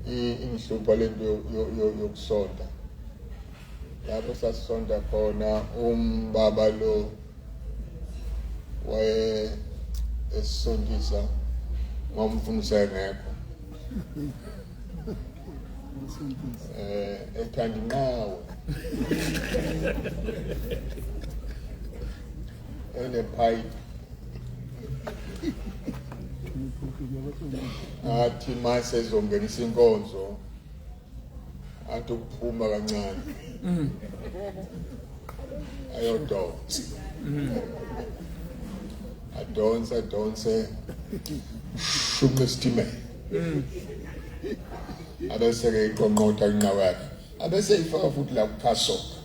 Ingihlupha lento yokusonta. Lapho sasisonta khona umbaba lo waye esisontisa ngomfundisi engekho. Ethanda inqawe. Enepipe. Athi mase ezongenisa inkonzo athi ukuphuma kancane ayodonsa, adonse adonse, shunqe isitimela, abese-ke iqonqotha inqawe yakhe, abese ifaka futhi la kuphasoka.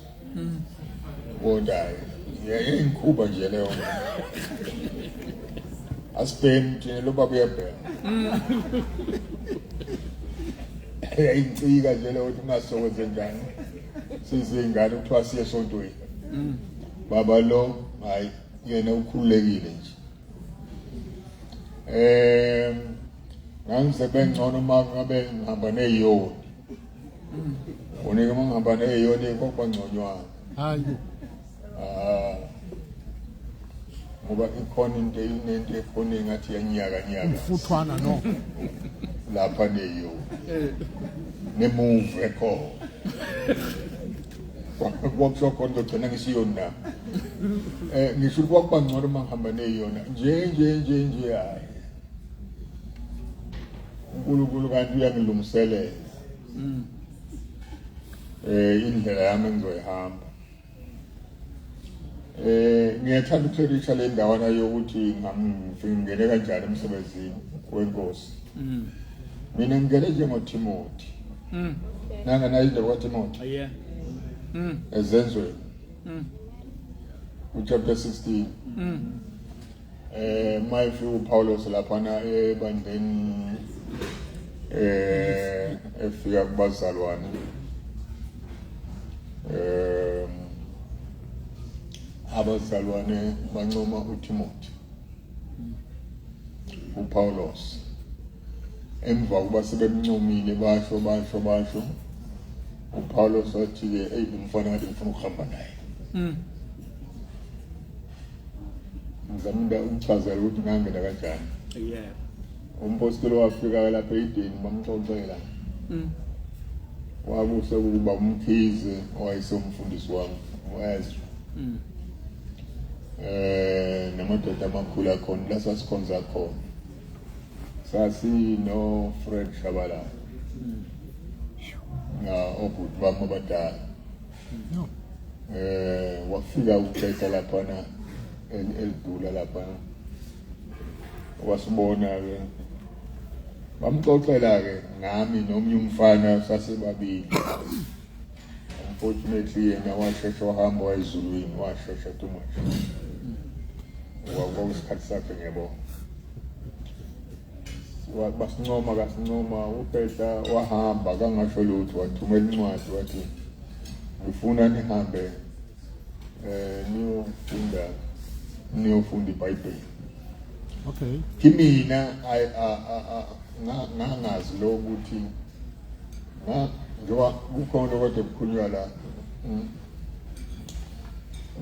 Kodwa yayingikhuba nje leyo. Asibhemi thina, lo baba uyabhema. Yayingicika nje leyo ukuthi ungasokwenze njani. Sizingane kuthiwa siye esontweni. Baba lo hayi, yena ukhululekile nje. Ngangize bengcono uma ngabe ngihamba neziyoni. Unike uma ngihamba neziyoni kwakuba ngconywana. Hayi. Ah. Ngoba ikhona into, inento ekhona engathi yanyaka nyaka. Umfuthwana no. Lapha neyo. Nemove ekhona. Kwakusho khona ngizogcina ngisiyoni na. Ngisho ukuthi kwakuba ngcono uma ngihamba neyona. Nje nje nje nje hayi. uNkulunkulu kanti uyangilungiselela. Indlela yami engizoyihamba. Ngiyathanda ukuhlolisha le ndawana yokuthi ngingene kanjani emsebenzini wenkosi. Mina ngingene njengoTimothy. Nanga nayo indaba kaTimothy. Yeah. Ezenzweni. Uchapter 16. Mayifika uPaulos laphana ebandleni, efika kubazalwane, abazalwane bancoma uTimothy uPaulos. Emva kuba sebemncomile, basho basho basho, uPaulos wathi ke, hey, umfana ngathi ngifuna ukuhamba naye. Ngizama ukuchazela ukuthi ngangena kanjani. Umpostoli wafika lapha eYideni, bamxoxela. Wakuse ukuba uMkhize owayesomfundisi wami wezwe. Namadoda amakhulu akhona la sasikhonza khona. Sasi no Fred Shabalala. Na obhuti bami abadala. No. Wafika uXheka laphana elidula laphana. Wasibona ke. Bamxoxela ke ngami nomnye umfana, sasebabili. Unfortunately yena washesha wahamba wayezulwini, washesha too much. Kwakusikhathi sakhe, ngiyabonga. Basincoma kasincoma, uPetha wahamba kangasho lutho, wathumela incwadi wathi ngifuna nihambe niyofunda iBhayibheli. Kimina ngangazi lo ukuthi njengoba kukhona kodwa kukhulunywa la,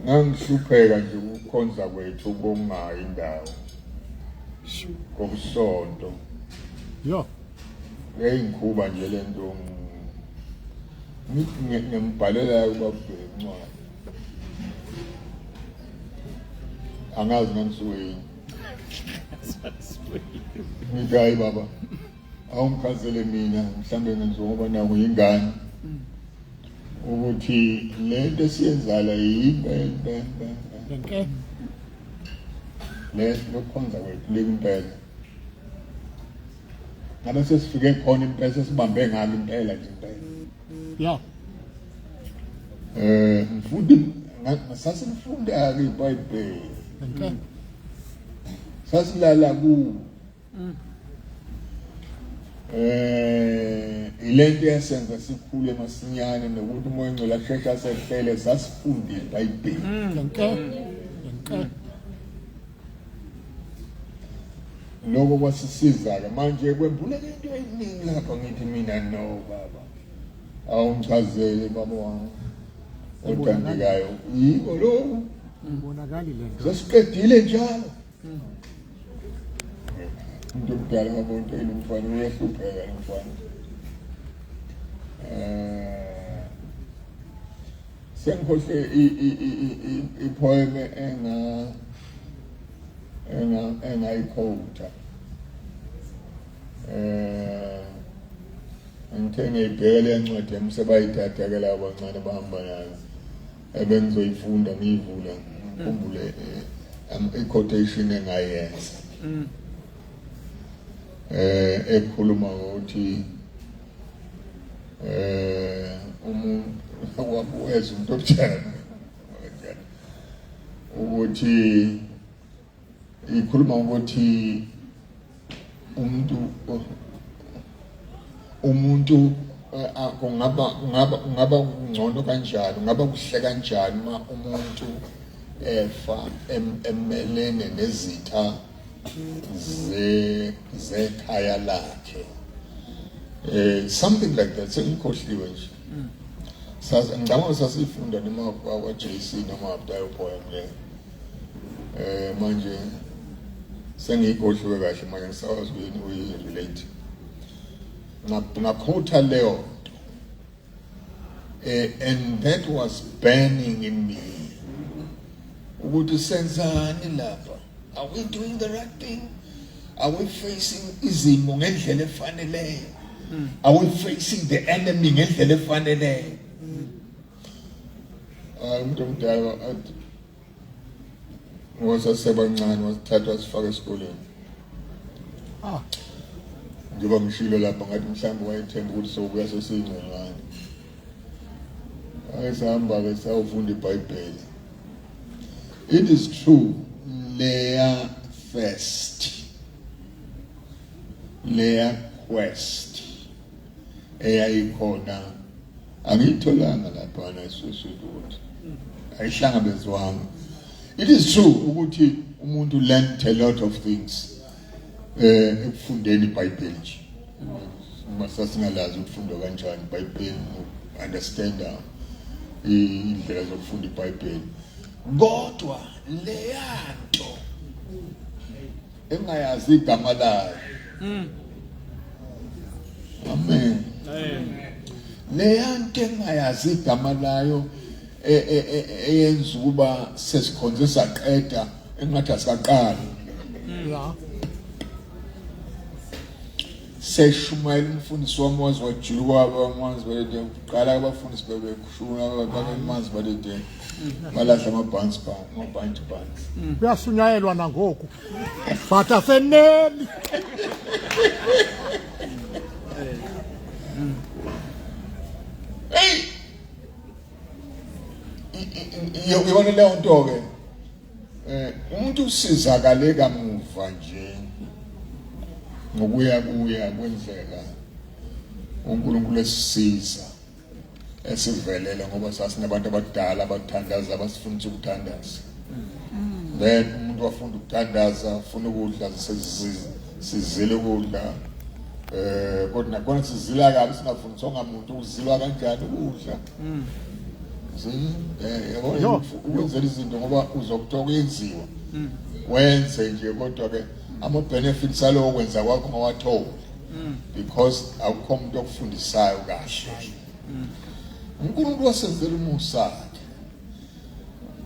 ngangihlupheka nje ukukhonza kwethu kongayi indawo kokusonto. Yo. Yayingikhuba nje lento, ngimbhalela ukuba incwadi, angazi ngangisuke yini. Ngithi hayi baba, awungichazele mina, mhlambe ngenziwa ngoba naku yingane, ukuthi le nto esiyenzala yimpela Ngeke. Le lokukhonza kwethu lekumpela, ngabe sesifike khona impela, sesibambe ngalo impela nje impela. Mfundi sasilifunda ke iBhayibheli. Ngeke. Sasilala ku ilento yasenza sikhule masinyane, nokuthi uMoya oNgcwele asheshe asehlele, sasifunde iBhayibheli. Ngeke. Ngeke. Lokho kwasisiza-ke manje kwembuleka into eyiningi lapha. Ngithi mina, no baba, awungichazele baba wami othandekayo, yiko lokhu. Ibonakali le nto. Sesiqedile njalo. Umuntu omdala ngabona lo mfana uyahlupheka lo mfana. Sengikhohle i-poem engayiquota. Ngithe ngiyibheka le ncwadi yami, sebayithatha ke labo bancane bahamba nayo, ebengizoyifunda ngiyivule ngikhumbule i-quotation engayenza ekhuluma ngokuthi umuntu wabuweza umuntu omdala ukuthi ikhuluma ukuthi umuntu kungaba ngcono kanjani, kungaba kuhle kanjani uma umuntu efa emelene nezitha zekhaya lakhe, something like that. Sengikhohliwe nje. Sasa ngicabanga sasifunda noma kwa JC noma after poem le. Manje sengiyikhohliwe kahle manje, ngisawazi uyi-relate. Ngaquota leyo nto, and that was burning in me ukuthi senzani lapha? Are we doing the right thing? Are we facing izimo ngendlela efaneleyo? Are we facing the enemy ngendlela efaneleyo? Hayi, umuntu omdala athi ngosasebancane wasithatha wasifaka esikoleni. Njengoba ngishilo lapha, ngathi mhlawumbe wayethemba ukuthi sobuya sesiyingconywana. Ake sahamba-ke sayofunda iBhayibheli. It is true, leya first, leya quest eyayikhona angiyitholanga laphana eSusuthu ukuthi ayihlangabezwanga. It is true ukuthi umuntu learned a lot of things ekufundeni iBhayibheli nje, uma sasingalazi ukufunda kanjani iBhayibheli, understanda indlela zokufunda iBhayibheli, kodwa leyanto engayazi igama layo, amen, leyanto engayazi igama layo eyenza ukuba sesikhonze saqeda engathi asikaqali. Seshumayela umfundisi wami waze wajuluka amanzi balede. Kuqala abafundisi bebeshuna babemanzi balede, balahla amabhansi phansi, amabhantshi phansi. Kuyashunyayelwa nangoku but aseneli. Hey, uyibona leyo nto ke, umuntu usizakale kamuva nje ngokuya kuya kwenzeka uNkulunkulu esisiza esivelele, ngoba sasinabantu abadala abathandaza, abasifundisa ukuthandaza. Then umuntu wafunda ukuthandaza, afuna ukudla, sizile ukudla, kodwa nakhona sizila kabi, singafundiswa ngamuntu ukuzilwa kanjani ukudla. Yabo, ukwenzela izinto ngoba uzokuthiwa kuyenziwa, wenze nje, kodwa ke ama benefits alowo kwenza kwakho ungawatholi because akukho umuntu okufundisayo kahle. uNkulunkulu wasenzela umusa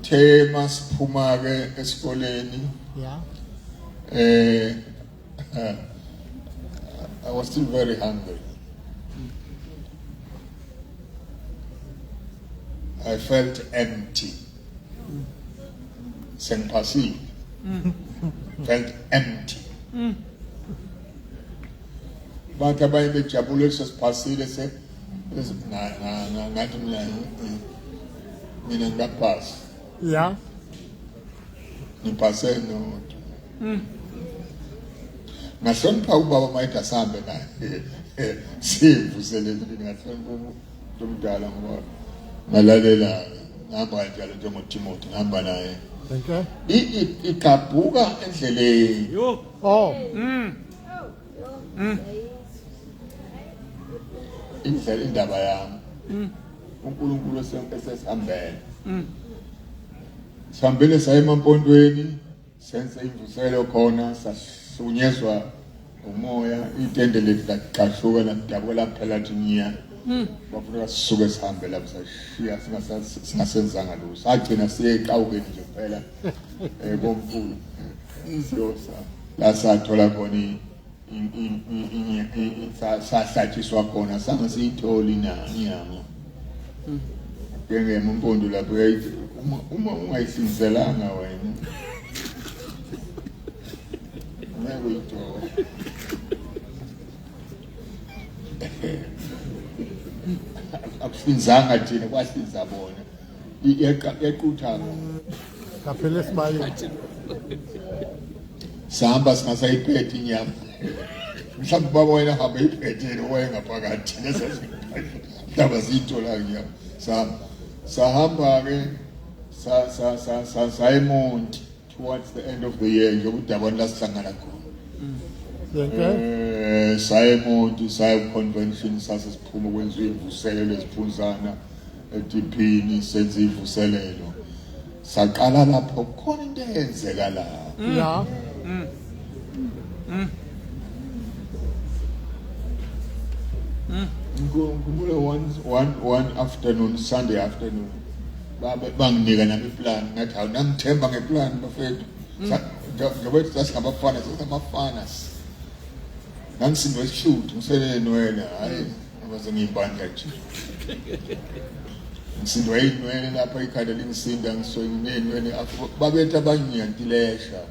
the masiphuma ke esikoleni. I was still very hungry. I felt empty. Sengiphasile. Felt empty. Bathi abanye bejabule sesiphasile, se ngathi mina ngingaphasi. Ngiphase nodo. Ngahlonipha ubaba mayethi asahambe naye sivusele endlini. Ngahlonipha umuntu omdala ngoba ngalalela, ngihamba kanjalo njengoTimothy, ngihamba naye. Okay. Igqabhuka endleleni. Yo. Oh. Indlela indaba yami. uNkulunkulu esesihambele. Sihambile saya emampondweni senze imvuselo khona, sahlunyezwa umoya, itende lethu laqashuka ladabuka laphela thi nya. Kwafuneka sisuke sihambe lapho, sashiya singasenzanga lutho, sagcina siye eqawukeni nje kuphela komkhulu siyosa la sathola khona sahlatshiswa khona, sangasiyitholi na inyama njengempondo lapho yayithi uma ungayihlinzelanga wena ngeke uyithole. Akuhlinzanga thina, kwahlinza bona, yequtha. Ngaphela esibayeni. Sihamba singasayiphethe inyama, mhlawumbe baba wena hamba iphethe yena wayengaphakathi, thina mhlawumbe siyitholanga inyama. Sahamba-ke saya eMonti towards the end of the year, njengoba udabani lasihlangana khona. Okay. Saya eMonti, saya ku-convention, sase siphuma kwenziwa imvuselelo eziphunzana ediphini, senze imvuselelo, saqala lapho khona into eyenzeka lapho. Ngikhumbule one afternoon, Sunday afternoon, babe banginika nami iplan, ngathi hawu, nangithemba ngeplan bafethu. Njengoba sasingabafana, sasingabafana, ngangisindwa isishuthi, ngisenenwele, hhayi ngoba sengiyimpandla nje, ngisindwa iy'nwele lapha, ikhanda lingisinda, ngisuke nginey'nwele, babethi abanye ngiyantilesha.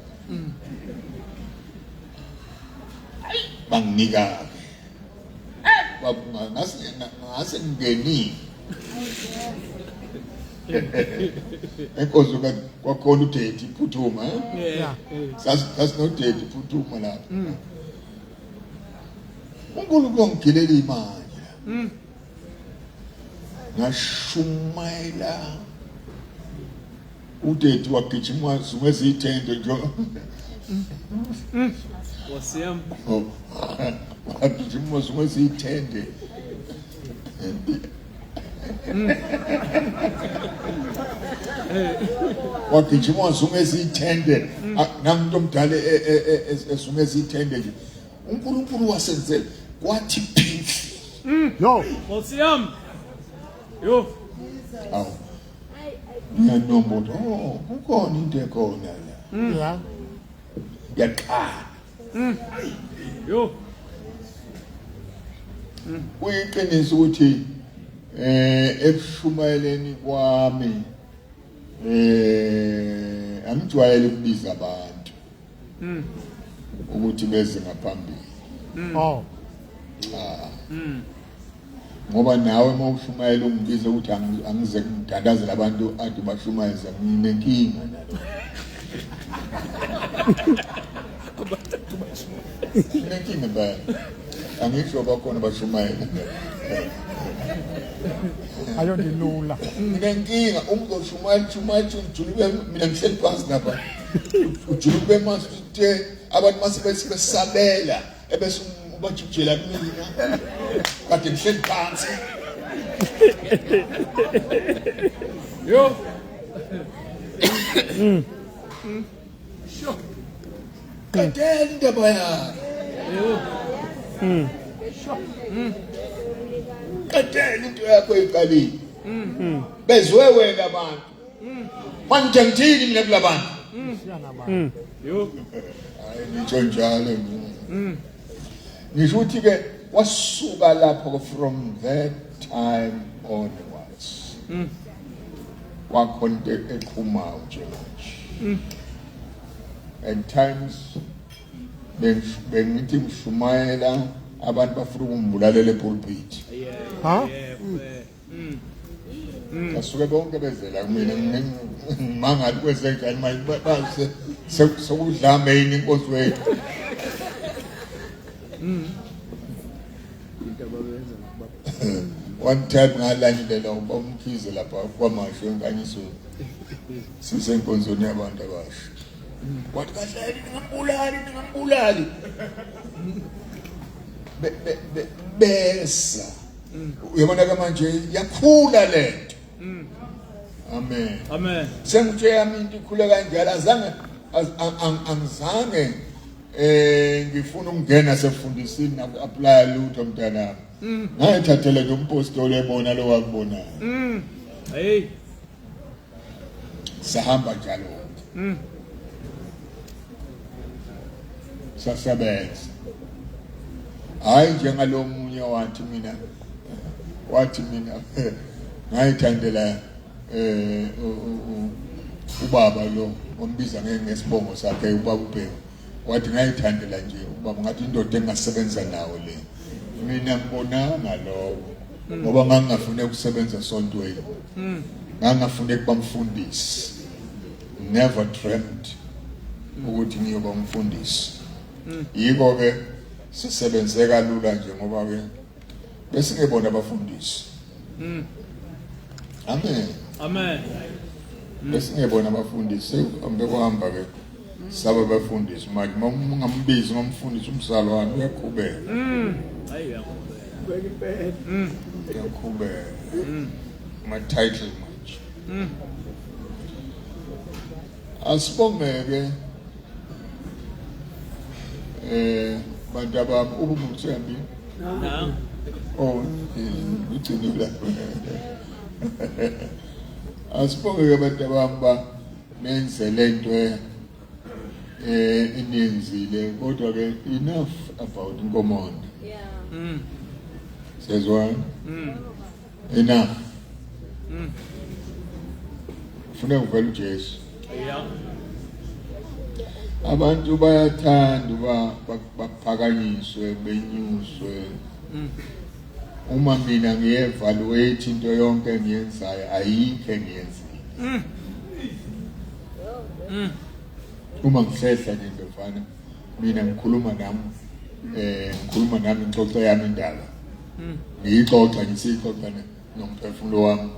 Banginika-ke ngase ngingenile enkonzo kwakhona udedi phuthuma. Yeah. Sasinodedi phuthuma lapho. uNkulunkulu wangigilela imali, ngashumayela, udedi wagijima wazungeza ithende nje. Nkosi yami. Wagijima wazungeza ithende. Wagijima wazungeza ithende nangumuntu omdala ezungeza ithende nje. uNkulunkulu wasenzela kwathi phinsi. Yo. Nkosi yami. Yo. Awu, ngiyanombola, oh, kukhona into ekhona la. Yaqala. Yo. Kuyiqiniso ukuthi ekushumayeleni kwami angijwayele ukubiza abantu ukuthi beze ngaphambili. Oh. Cha, ngoba nawe uma ushumayela ungibiza ukuthi angize ngithandazele abantu ade bashumayeze, nginenkinga nalo, nginenkinga impela. Angisho bakhona bashumayela. Ayondilula. Nginenkinga uma uzoshumayela, shumayela, ujuluke, mina ngihleli phansi lapha, ujuluke emanzi uthe abantu mase bethi besabela, ebese ubajujela kumina kade ngihleli phansi. Yo. Qedela indaba yakho. Yo. Qedela into yakho eyiqalile, bezwe wena abantu. Manje ngithini mina kulabantu? Siyana. Yo. Hayi, ngitsho njalo nje, ngisho ukuthi ke wasuka lapho, from that time onwards kwakhona into eqhumayo nje manje. At times bengithi ngishumayela, abantu bafuna ukungibulalela epulpit. Ha? Basuke bonke bezela kumina, ngimangali kwezenjani manje, base sekudlame yini inkonzweni. Into ababenza ngokubaba. One time ngalanyelela ubamkhize lapha kwamasho enkanyisweni. Sisenkonzweni yabantu abasha. Wathi kahle ningambulali ningambulali. Besa. Uyabona ke manje yakhula lento. Amen. Amen. Sengitshe yami into ikhule kanjalo azange angizange ngifuna ukungena sefundisini naku-apply lutho mntanami. Ngayithathela nje umpostoli ebona lo wakubonayo. Hey. Sahamba njalo. Sasebenza. Hayi njengalo munye wathi mina ngayithandela ubaba lo ombiza ngesibongo sakhe ubaba uBheki. Wathi ngayithandela nje ubaba ngathi indoda engasebenza nawo le. Mina ngibonanga lokho ngoba ngangingafuni ukusebenza esontweni. Ngangingafuni ukuba mfundisi. Never dreamt ukuthi ngiyoba umfundisi. Yiko ke sisebenze kalula nje ngoba ke besingebona abafundisi. Amen. Amen. Besingebona abafundisi sekuhamba ke saba abafundisi manje uma ungambizi ngomfundisi umzalwane uyakhubeka. Hayi uyakhubeka. Uyakhubeka. Ma title manje. Asibongeke bantu abami ubumthembi. Na. Oh, ugcinile lapho. Asibongeke abantu abami ba nenze lento eniyenzile kodwa ke enough about Nkomonde. Yeah. Sezwana? Enough. Ufuna ukuvela uJesu. Yeah. Abantu bayathanda uba baphakanyiswe benyuswe. Uma mina ngiyevaluate into yonke engiyenzayo ayikho engiyenzile. Uma ngihlehla nje ndofana mina ngikhuluma nami ngikhuluma nami ngixoxa yami indaba. Ngiyixoxa ngisixoxa nomphefumulo wami.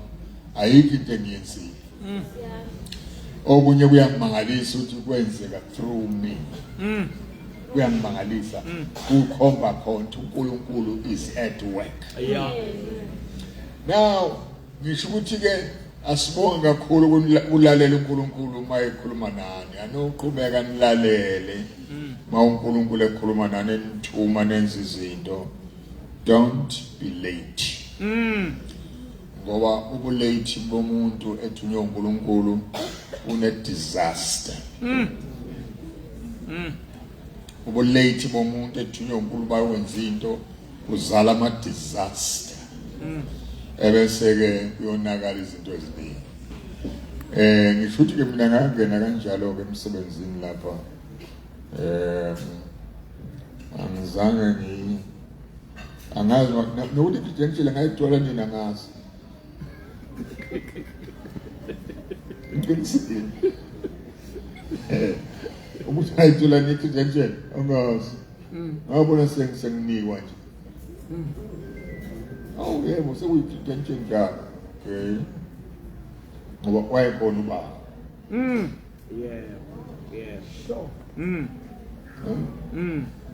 Ayikho into engiyenzile. Okunye kuyangimangalisa ukuthi kwenzeka through me. Kuyangimangalisa kukhomba khona uNkulunkulu is at work. Yeah. Now ngisho ukuthi ke asibonge kakhulu kulalela uNkulunkulu uma ekhuluma nani. Anoqhubeka nilalele. Ma uNkulunkulu ekhuluma nani nithuma nenza izinto. Don't be late. Ngoba ubulate bomuntu ethunywe uNkulunkulu une disaster. Ubulate bomuntu ethunywe uNkulunkulu bayenza into kuzala ama disaster. Ebese ke kuyonakala izinto eziningi. Ngisho ukuthi ke mina ngangena kanjalo ke emsebenzini lapha. Angizange angazi nokuthi credential ngayithola nini angazi. Ngiqinisile. Ukuthi ngayithola nini credential angazi. Ngabona senginikwa nje. Awu yebo sekuyi credential njalo. Okay. Ngoba wayekhona ubaba. Yeah. Yeah. Sure.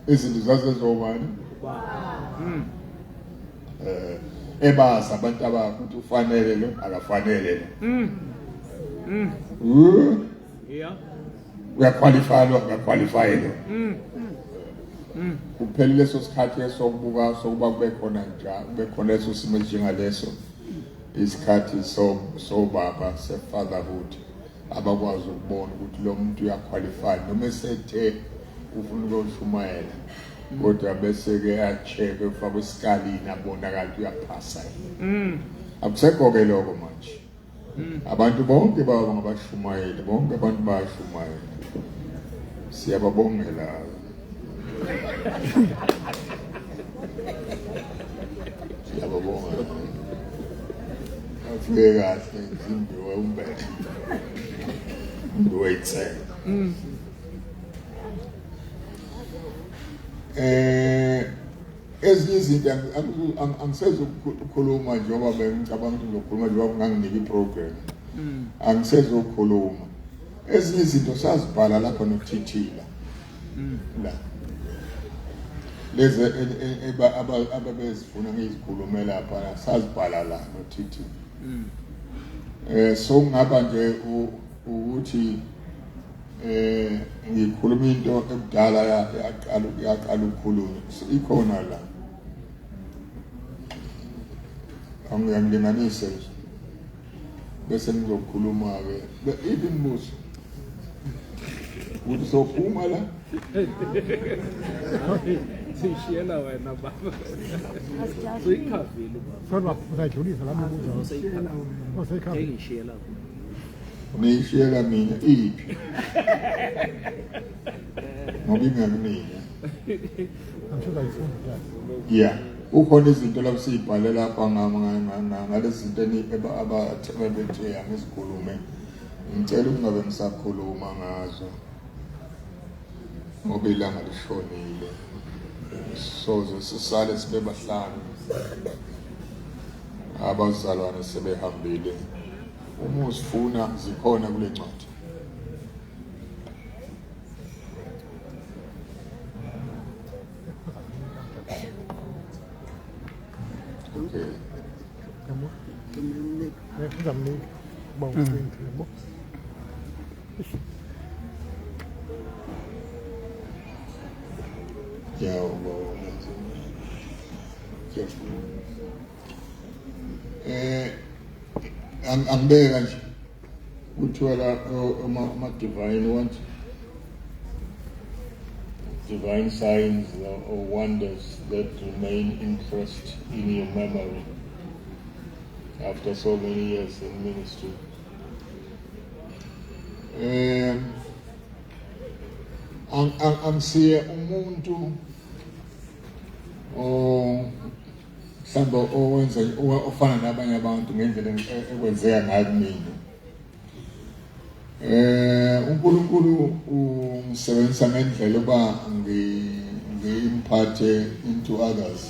Izinto zazezobani? Ebaza abantu abakho ukuthi ufanele lo akafanele lo. Yeah. Uyaqualify lo akaqualify lo. Kuphela leso sikhathi esokubuka sokuba kube khona njalo kube khona leso simo njengaleso isikhathi sobaba se-fatherhood abakwazi ukubona ukuthi lo muntu uyaqualify noma esethe ufuna ukuyoshumayela kodwa bese ke acheck ufakwe esikalini abonakala ukuthi uyaphasa yini. Akusekho ke lokho manje. Abantu bonke baba ngabashumayeli, bonke abantu bayashumayela. Siyababongela. Siyababonga. Afike kahle zimbiwe umbethe. Imbiwe itsele. Ezinye izinto angisezukukhuluma njengoba bengicabanga ukuthi ngizokhuluma njengoba nganginika i-program. Angisezukukhuluma. Ezinye izinto sazibhala lapha nothithila. La. Lezi ababezifuna ngizikhulume lapha sazibhala la nothithila. So kungaba nje ukuthi ngikhuluma into ekudala yaqala ukukhulunywa ikhona la angilinganise nje bese ngizokhuluma ke iphi imibuzo ukuthi sophuma la Sishiyela wena baba. Suyikhavile baba. Sorry baba, usayidlulisa la mibuzo. Usayikhavile. Engishiyela Niyishiyela mina iphi? Ngoba ingakunina. I'm sure uzayifunda. Yeah. Kukhona izinto lapho siyibhale lapha ngalezi zinto ababethe angizikhulume. Ngicela ukungabe ngisakhuluma ngazo. Ngoba ilanga lishonile. Soze sisale sibe bahlanu. Abazalwane sebehambile. Uma uzifuna zikhona kule ncwadi. Okay. Yabo. Uzamnika. Uba ucinga yabo. Yeah, well, angibeke kanje kuthiwa la ama divine what divine signs or wonders that remain impressed in your memory after so many years in ministry. Angisiye umuntu o mhlawumbe owenza ofana nabanye abantu ngendlela ekwenzeka ngayo kumina. uNkulunkulu ungisebenzisa ngendlela yokuba ngimphathe into others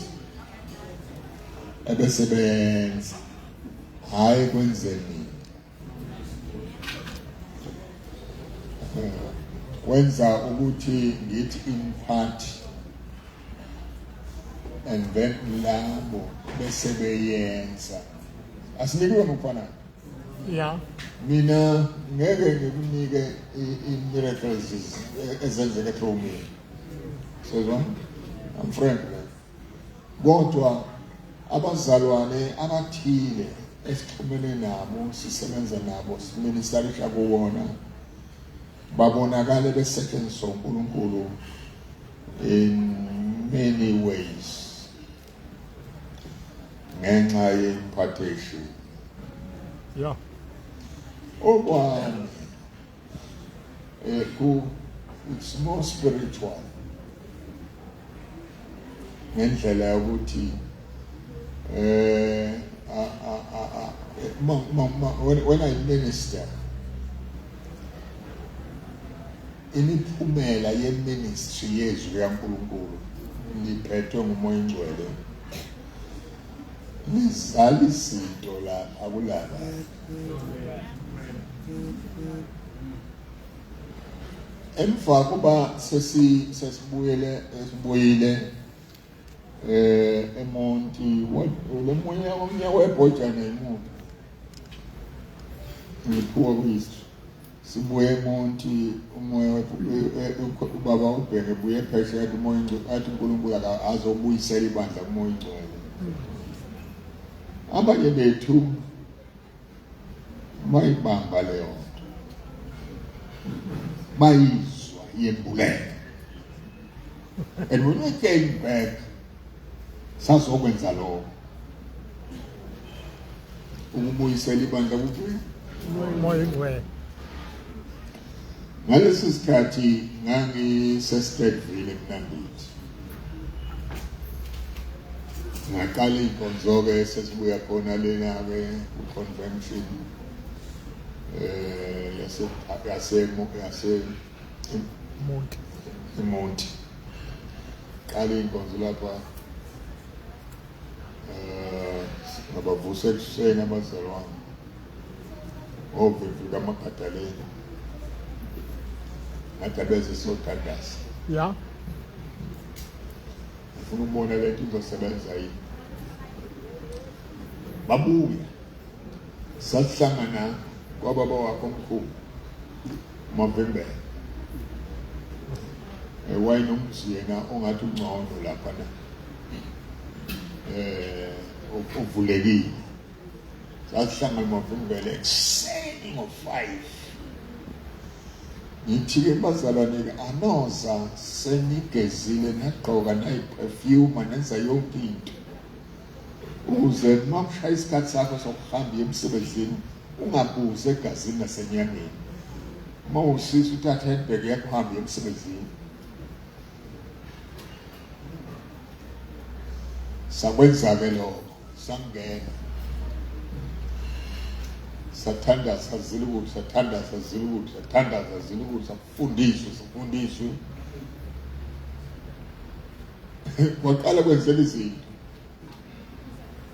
ebese benza hayi kwenze mina. Wenza ukuthi ngithi impart and then labo bese beyenza. Asinikiwe ngokufanayo. Yeah. Mina ngeke ngikunike i-miracles ezenzeke through me. Sezwa? I'm frank. Kodwa abazalwane abathile esixhumene nabo, sisebenza nabo, siministerisha kuwona, babonakale besetshenziswa uNkulunkulu in many ways ngenxa ye-impartation. Yeah. Okwami ku it's more spiritual ngendlela yokuthi when I minister, imiphumela ye-ministry yezwi likaNkulunkulu ngiphethwe nguMoya oNgcwele nizala izinto lapha kulaba. Emva kuba sesibuyele esibuyile eMonti, lo munye umnyaka webhojane imuphi ngiphuwa kuyisi sibuye eMonti, umoya ubaba ubheke buye phesheya athi umoya athi uNkulunkulu azobuyisela ibandla kuMoya oNgcwele. Abanye bethu bayibamba leyo nto, bayizwa yembuleka, and when we came back sazokwenza lokho ukubuyisela ibandla kuphi Umoya oNgcwele. Ngalesi sikhathi ngangiseSteadville eMnambithi, ngaqala iy'nkonzo-ke sesibuya khona lena-ke ku-convention yase yase yase Monti. eMonti. Qala iy'nkonzo lapha Ngabavusa ekuseni abazalwane ovivi kaMagadalena, ngathi abeze sothandaza. Ya. Ngifuna ukubona le nto izosebenza yini. Babuya, sahlangana kwababa wakho omkhulu uMavimbela, wayenomzi yena ongathi ungcono lapha na ovulekile. Sahlangana uMavimbela ekuseni ngo-5. Ngithi-ke bazalwane-ke, anoza senigezile nagqoka nayiperfume nenza yonke into, ukuze uma kushaya isikhathi sakho sokuhamba uye emsebenzini ungabuzi egazini nasenyameni. Uma usisa uthathe handbag yakho uhambe uye emsebenzini. Sakwenza-ke lokho, sangena, sathandaza, sazila ukuthi, sathandaza, sazila ukuthi, sathandaza, sazila ukuthi, safundiswa, safundiswa. Kwaqala kwenzeka izinto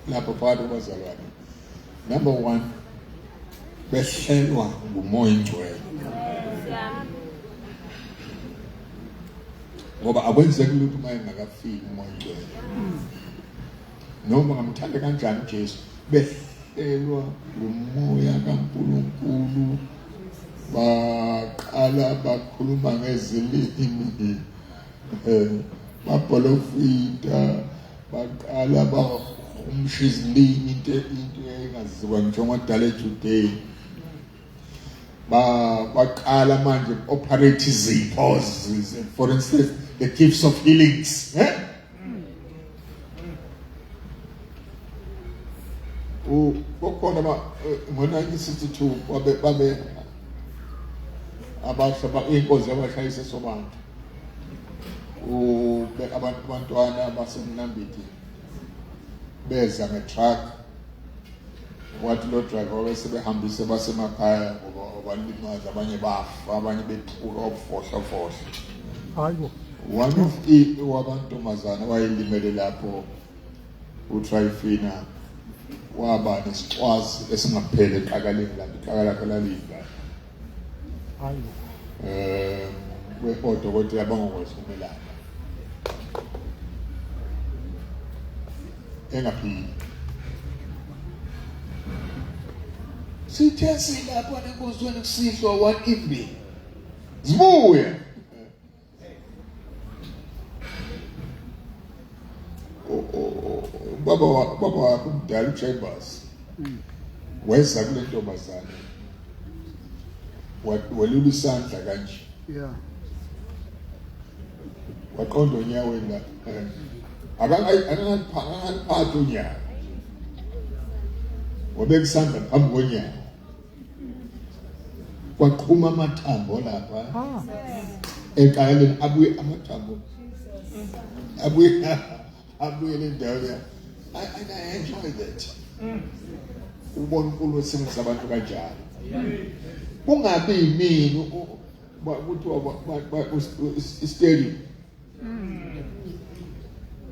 lapha phakathi kwabazalwane. Number 1, behlelwa nguMoya oNgcwele, ngoba akwenzeki lutho uma engakafiki uMoya oNgcwele. Noma ngamthanda kanjani uJesu, behlelwa nguMoya kaNkulunkulu, baqala bakhuluma ngezilimi, baprofita, baqala bahumsha izilimi, into engaziwa ngisho ngodala eJudea. Baqala manje operate izipho, for instance the gifts of healings. Kukhona ngo-1962 babe abasha inkonzo yabashayisa sobantu, abantwana baseMnambithi beza nge-truck, wathi lo driver wabe sebehambise basemakhaya ngoba abalimaza, abanye bafa, abanye bephuka obufohlofohlo. Hayibo. One of wabantombazana wayelimele lapho uTrifina waba nesicwazi esingapheli eqakaleni lapho, iqaka lakhe lalidla. Hayibo. Odokotela bangakwazi ukumelapha, engaphili. Sithe silapha nenkonzweni kusihlwa one evening, zibuye baba wakhe umdala uChambers weza kule ntombazane, welula isandla kanje, waqonda onyaweni la, akangaliphathi unyawo, wabeka isandla phambi konyawo, kwaqhuma amathambo lapha eqaleni, abuye amathambo, abuye le ndawo ya. And I enjoy that. Ubona uNkulunkulu esebenzisa abantu kanjalo. Kungabi yimini kuthiwa istadium,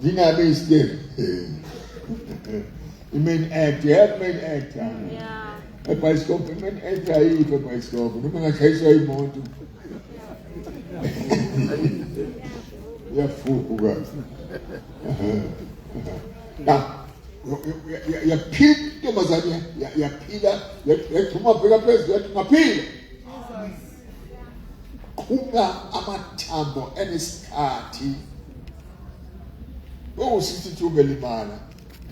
ngingabi istadium, i-main act, you have main act. Ebhayisikobho i-main act ayikho ebhayisikobho, noma ingashayiswa imoto iyafuka. Yaphila intombazane, yaphila, yathuma bheka phezulu, yathi ngaphila. Qhuma amathambo enesikhathi. Kwaku-62 belimala.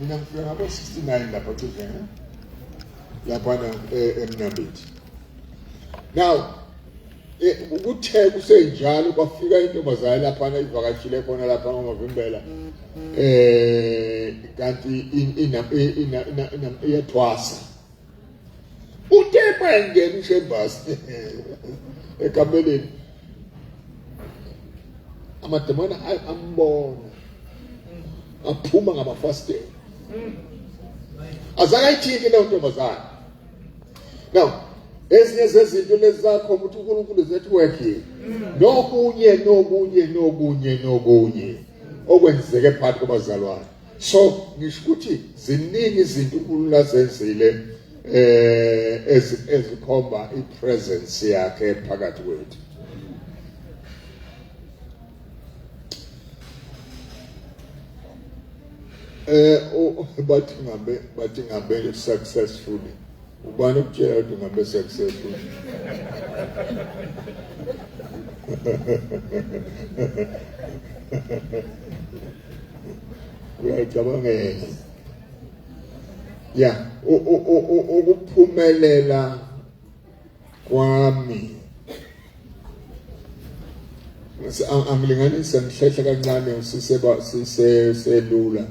Mina ngifika ngabo 69 lapha cishe, laphana eMnambithi. Now ukuthe kusenjalo kwafika intombazane laphana ivakashile khona lapha ngoMavimbela, kanti iyathwasa. Uthe mayengena uShembasi ekameleni, amademona ambona aphuma ngamafasitela, azakayithinti leyo ntombazane. Now ezinye zezinto lezi zakho ukuthi uNkulunkulu is at work here, nokunye nokunye nokunye nokunye okwenzeke phakathi kwabazalwane. So ngisho ukuthi ziningi izinto uNkulunkulu azenzile ezikhomba ipresence yakhe phakathi kwethu. Bathi ngabe successfully, ubani ukutshela ukuthi ungabe successful? Uyayicabangela ya ukuphumelela kwami. Angilinganise, ngihlehle kancane, siseba siselula,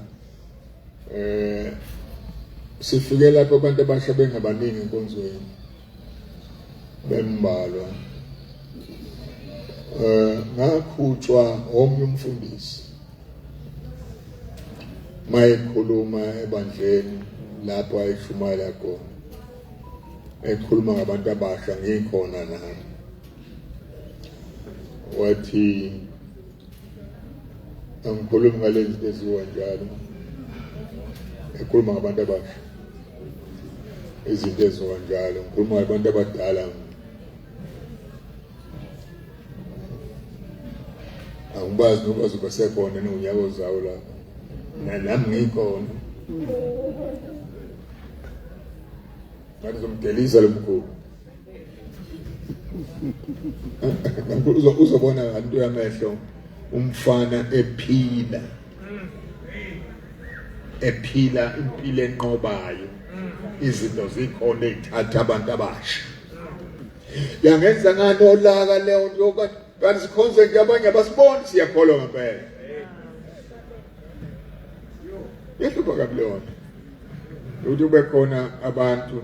sifike lapho abantu abasha bengabaningi enkonzweni, bembalwa. Ngakhutshwa omnye umfundisi mayekhuluma ebandleni lapho ayeshumayela khona, ekhuluma ngabantu abasha, ngikhona nami, wathi, "Angikhulumi ngalezi zinto eziwa njalo," ekhuluma ngabantu abasha, "izinto eziwa njalo, ngikhuluma ngabantu abadala. Angibazi noba bazobe sekhona nonyaka ozayo lapha nami ngikhona." Ngathi zomdelisa lo mkhulu, uzobona nganto yamehlo umfana ephila, ephila impilo enqobayo, izinto zikhona ezithatha abantu abasha. Yangenza nganolaka leyo nto, kanti sikhonze nje, abanye abasiboni, siyakholwa ngempela. Ihlupha kabi leyo nto ukuthi kube khona abantu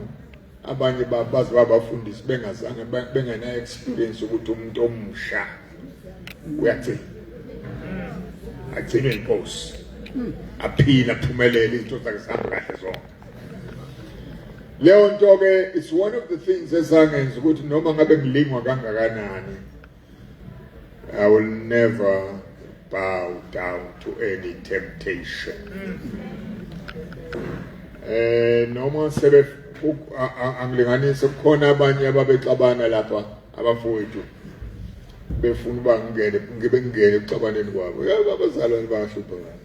abanye baze babafundisi bengazange, bengena experience ukuthi umuntu omusha uyagcina, agcinwe inkosi, aphila, aphumelele, izinto zakhe zihamba kahle zonke. Leyo nto ke, it's one of the things ezangenza ukuthi noma ngabe ngilingwa kangakanani, I will never bow down to any temptation. Noma sebe angilinganise, kukhona abanye ababexabana lapha, abafowethu, befuna uba ngingene, ngibe ngingene ekuxabaneni kwabo. Yebo, abazalwane bayahlupha ngani,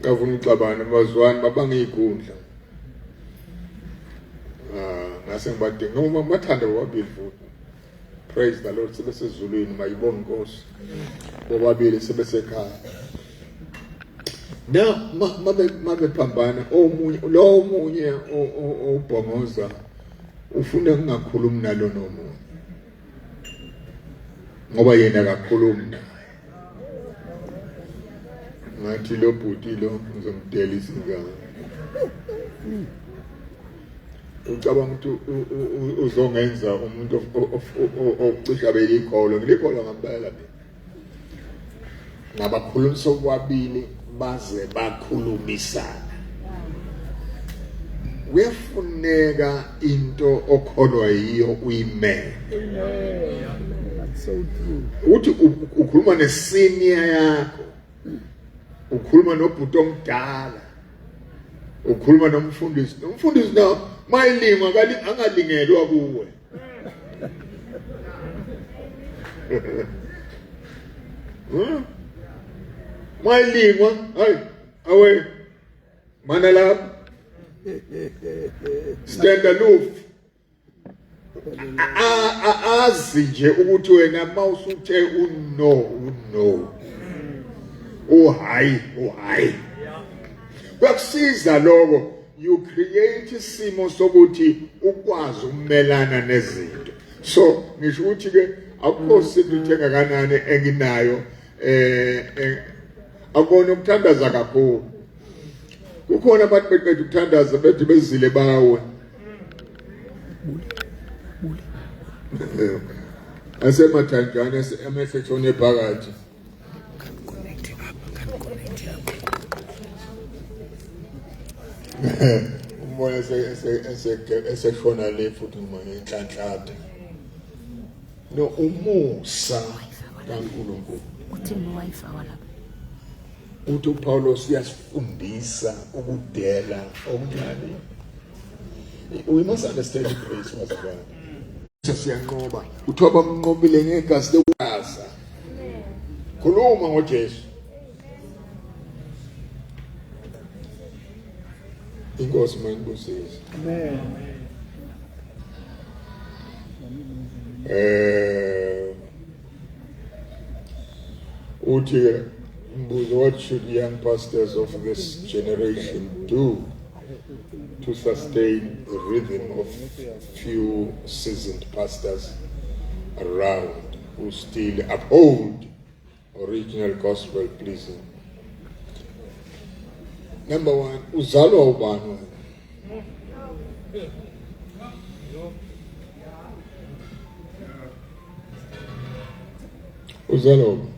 bafuna ukuxabana, bazwani, babanga iy'khundla. Ah, ngase ngibadinga ngoba bathanda bobabili futhi. Praise the Lord, sebesezulwini, mayibonge inkosi, bobabili sebesekhaya. Na mabe mabephambana, omunye lo, omunye obhongoza ufuna kungakhulumi nalo nomunye ngoba yena akakhulumi naye. Ngathi lo bhuti lo ngizomdelisa ingane, ucabanga ukuthi uzongenza umuntu ocisha belikholwa, ngilikholwa ngempela mina. Ngabakhulumisa okwabili baze bakhulumisana. Kuyafuneka into okholwa yiyo uyimele. That's so true. Uthi ukhuluma nesenior yakho, ukhuluma nobhuti omdala, ukhuluma nomfundisi, nomfundisi na mayilingwa angalingelwa kuwe. Mayilingwa, hayi, awe mana lapho, stand aloof. Azi nje ukuthi wena mawusuthe uno, uno, uhayi, uhayi. Kuyakusiza lokho, you create isimo sokuthi ukwazi ukumelana nezinto. So ngisho ukuthi ke akukho secret engakanani enginayo, akubona ukuthandaza kakhulu. Kukhona abantu beqeda ukuthandaza, bethi bezile, bawe asemathanjana, amehlo etshone phakathi. Connect up, can connect up. Umbona eseshona le futhi noma ngenhlanhlatha no umusa kaNkulunkulu. Uthini uWi-Fi walapha? Uthi uPawulos uyasifundisa ukudela okuncane. We must understand grace, bazalwane. Siyanqoba. Kuthiwa bamnqobile ngegazi lokugaza. Khuluma ngoJesu. Inkosi mayinibusise. Amen. Uthi ke mbuzo, what should young pastors of this generation do to sustain the rhythm of few seasoned pastors around who still uphold original gospel pleasing? Number one, uzalwa ubani wena? Uzalwa ubani?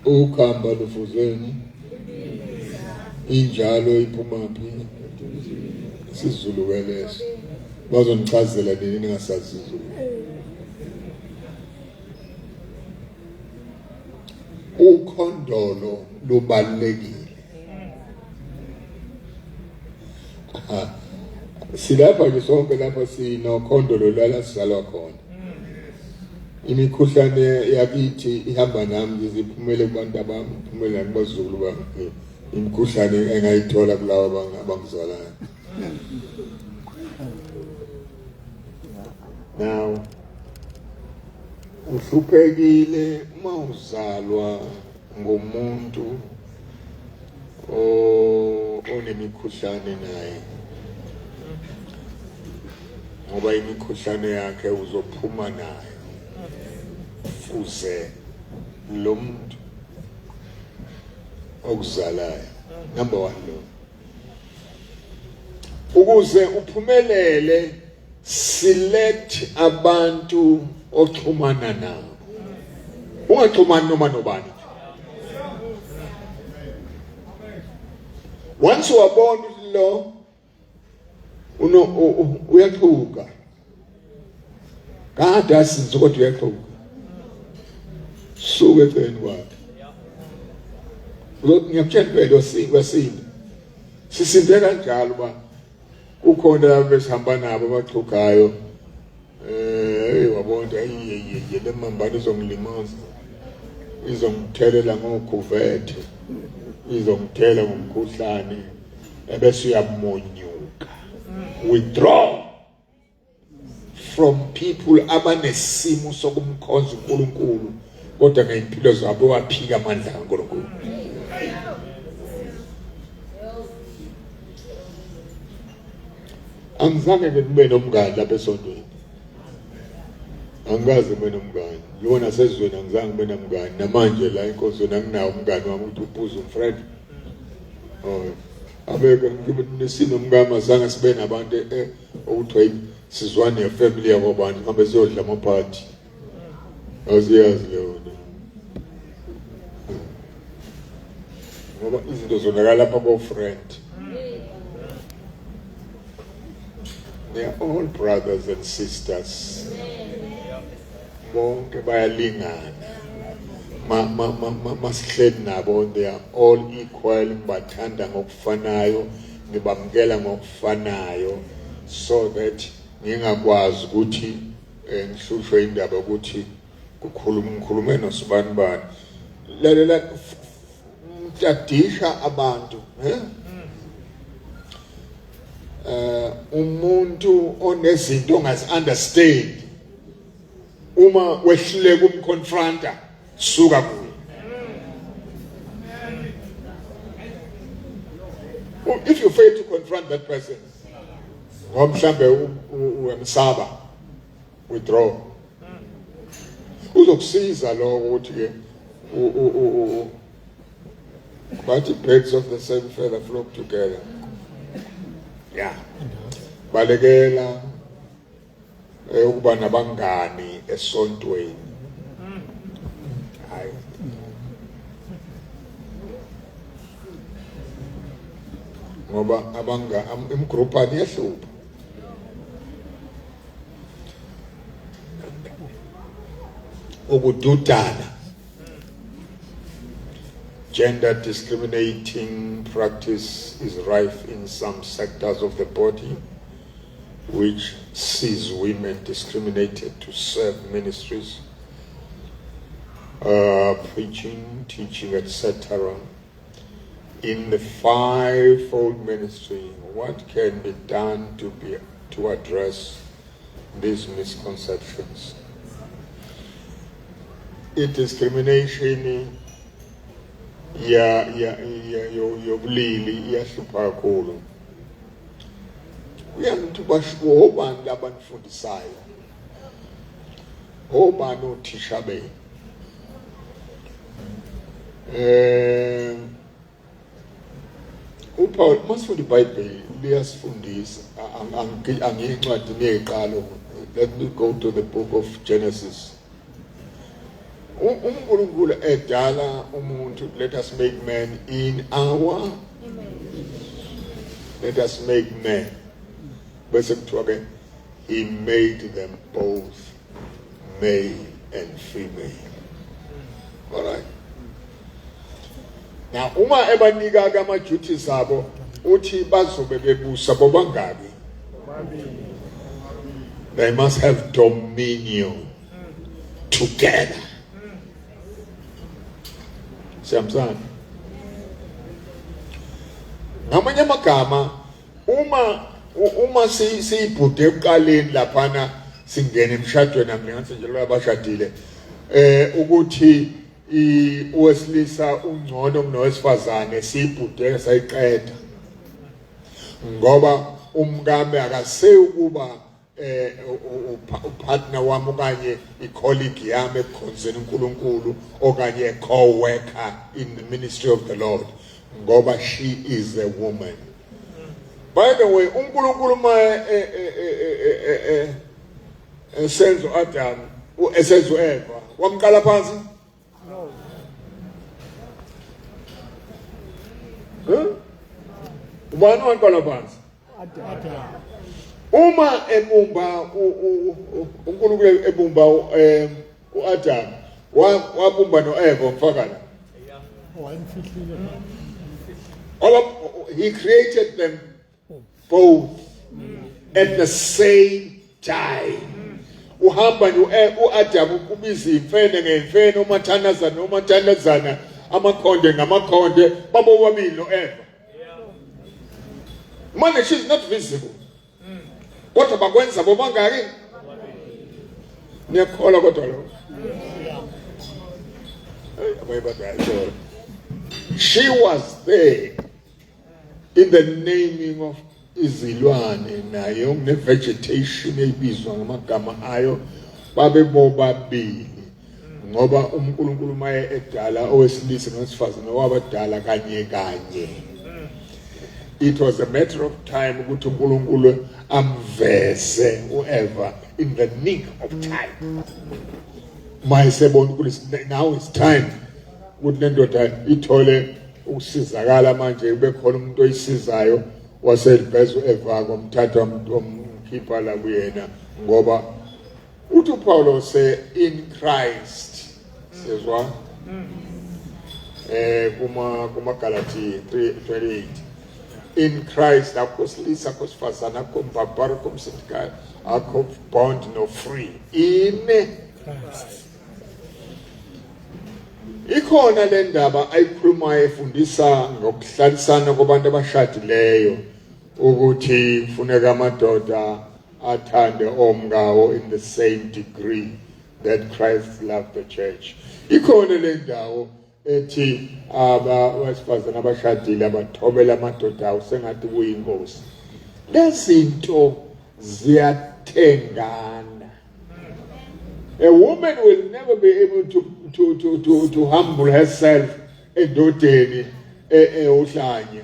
Ukhamba lufuzeni injalo iphumaphi? IsiZulu ke leso, bazonichazela nini ningasazi isiZulu. Ukhondolo lubalulekile. Silapha nje sonke lapha sinokhondolo lala sizalwa khona. Imikhuhlane yakithi ihamba nami nje, iphumele kubantu abami, iphumele nakubazukulu bami, imikhuhlane engayithola kulabo abangizalayo. Now uhluphekile uma uzalwa ngumuntu onemikhuhlane naye, ngoba imikhuhlane yakhe uzophuma nayo. Fuze lo muntu okuzalayo, number one lo. Ukuze uphumelele, select abantu oxhumana nabo, ungaxhumani noma nobani. Once wabona ukuthi lo uno uyaxhuka, kade asinze kodwa uyaxhuka, suke eceleni kwakhe. Ngiyakutshela impela, uyasinda. Sisinde kanjalo ba kukhona besihamba nabo abaxhugayo. Wabona ayi le mambane izongilimaza, izongithelela ngokhuvethe, izongithela ngomkhuhlane, ebese uyamonyuka. Withdraw from people abanesimo sokumkhonza uNkulunkulu kodwa ngeimpilo zabo waphika amandla kaNkulunkulu. Angizange ke kube nomngani lapha esontweni, angikaze kube nomngani lona sezweni, angizange kube nomngani namanje la enkonzweni anginawo umngani wami ukuthi uphuze umfriend. Oh, abeke sinomngani, azange sibe nabantu okuthiwa sizwane nefamily yabo, bantu hambe siyodla amaphathi, aziyazi leyo nto, ngoba izinto zonakala lapha ko-friend. They are all brothers and sisters, bonke bayalingana. Ma ma ma ma masihleli nabo, they are all equal. Ngibathanda ngokufanayo, ngibamukela ngokufanayo, so that ngingakwazi ukuthi ngihlushwe indaba ukuthi kukhuluma ngikhulume nosibani bani. Lalela, mtadisha abantu, umuntu onezinto ongazi understand, uma wehluleka umconfronta, suka kuye. If you fail to confront that person, ngoba mhlambe uyamsaba, withdraw. Uzokusiza lokho ukuthi ke bathi birds of the same feather flock together. Yeah, balekela ukuba nabangani esontweni. Hayi, ngoba abanga imgroup iyahlupha. Ukududana. Gender discriminating practice is rife in some sectors of the body, which sees women discriminated to serve ministries, preaching, teaching, etc. In the fivefold ministry, what can be done to address these misconceptions? I-discrimination ya yobulili iyahlupha kakhulu. Uyazi ukuthi basho obani labanifundisayo, obani othisha benu. UPaul, masifunda iBhayibheli liyasifundisa. Angiyi encwadini yeziqalo. Let me go to the book of Genesis. UNkulunkulu edala umuntu, let us make man in our, let us make man, bese kuthiwa ke he made them both male and female. All right, now uma ebanika ke ama duties abo, uthi bazobe bebusa bobangaki? They must have dominion together. Siyamsana. Ngamanye amagama, uma siyibhude ekuqaleni laphana singena emshadweni, angilinganise nje laba abashadile, ukuthi owesilisa ungcono kunowesifazane, siyibhude sayiqeda, ngoba umkami akaseyukuba upartner wami okanye icolleague yami ekukhonzeni uNkulunkulu okanye a co-worker in the ministry of the Lord, ngoba she is a woman. By the way, uNkulunkulu ma esenza uAdam, esenza uEva, wamqala phansi? Huh? Ubani waqala phansi? Uma ebumba uNkulunkulu, ebumba uAdam, wabumba noEva, wamfaka la. Wayemfihlile. He created them both at the same time. Uhamba nje uAdam ubiza imfene ngemfene, umathandazana nomathandazana, amakhonde ngamakhonde, babo babili noEva. Manje she's not visible, kodwa bakwenza bobangaki? Niyakholwa kodwa lo? Hey, abanye bathi, she was there in the naming of izilwane nayo ne-vegetation ebizwa ngamagama ayo, babe bobabili, ngoba uNkulunkulu maye edala owesilisa nowesifazane wabadala kanye kanye. It was a matter of time ukuthi uNkulunkulu amveze uEva in the nick of time, mayesebona ukuthi now it's time ukuthi le ndoda ithole ukusizakala. Manje kube khona umuntu oyisizayo, waseliveza uEva, kwamthatha, wamkhipha la kuyena, ngoba uthi uPaulo se in Christ, sizwa kuma Galatians 3:28, in Christ akho silisa, akho sifazana, akho mbabara, akho msindikayo, akho bond no free in Christ. Ikhona le ndaba ayikhulumayo efundisa ngokuhlalisana kwabantu abashadileyo, ukuthi kufuneka amadoda athande omkawo in the same degree that Christ loved the church. Ikhona le ndawo ethi abesifazane abashadile abathobela amadoda awo sengathi kuyinkosi. Lezinto ziyathengana. A woman will never be able to humble herself endodeni eyohlanya.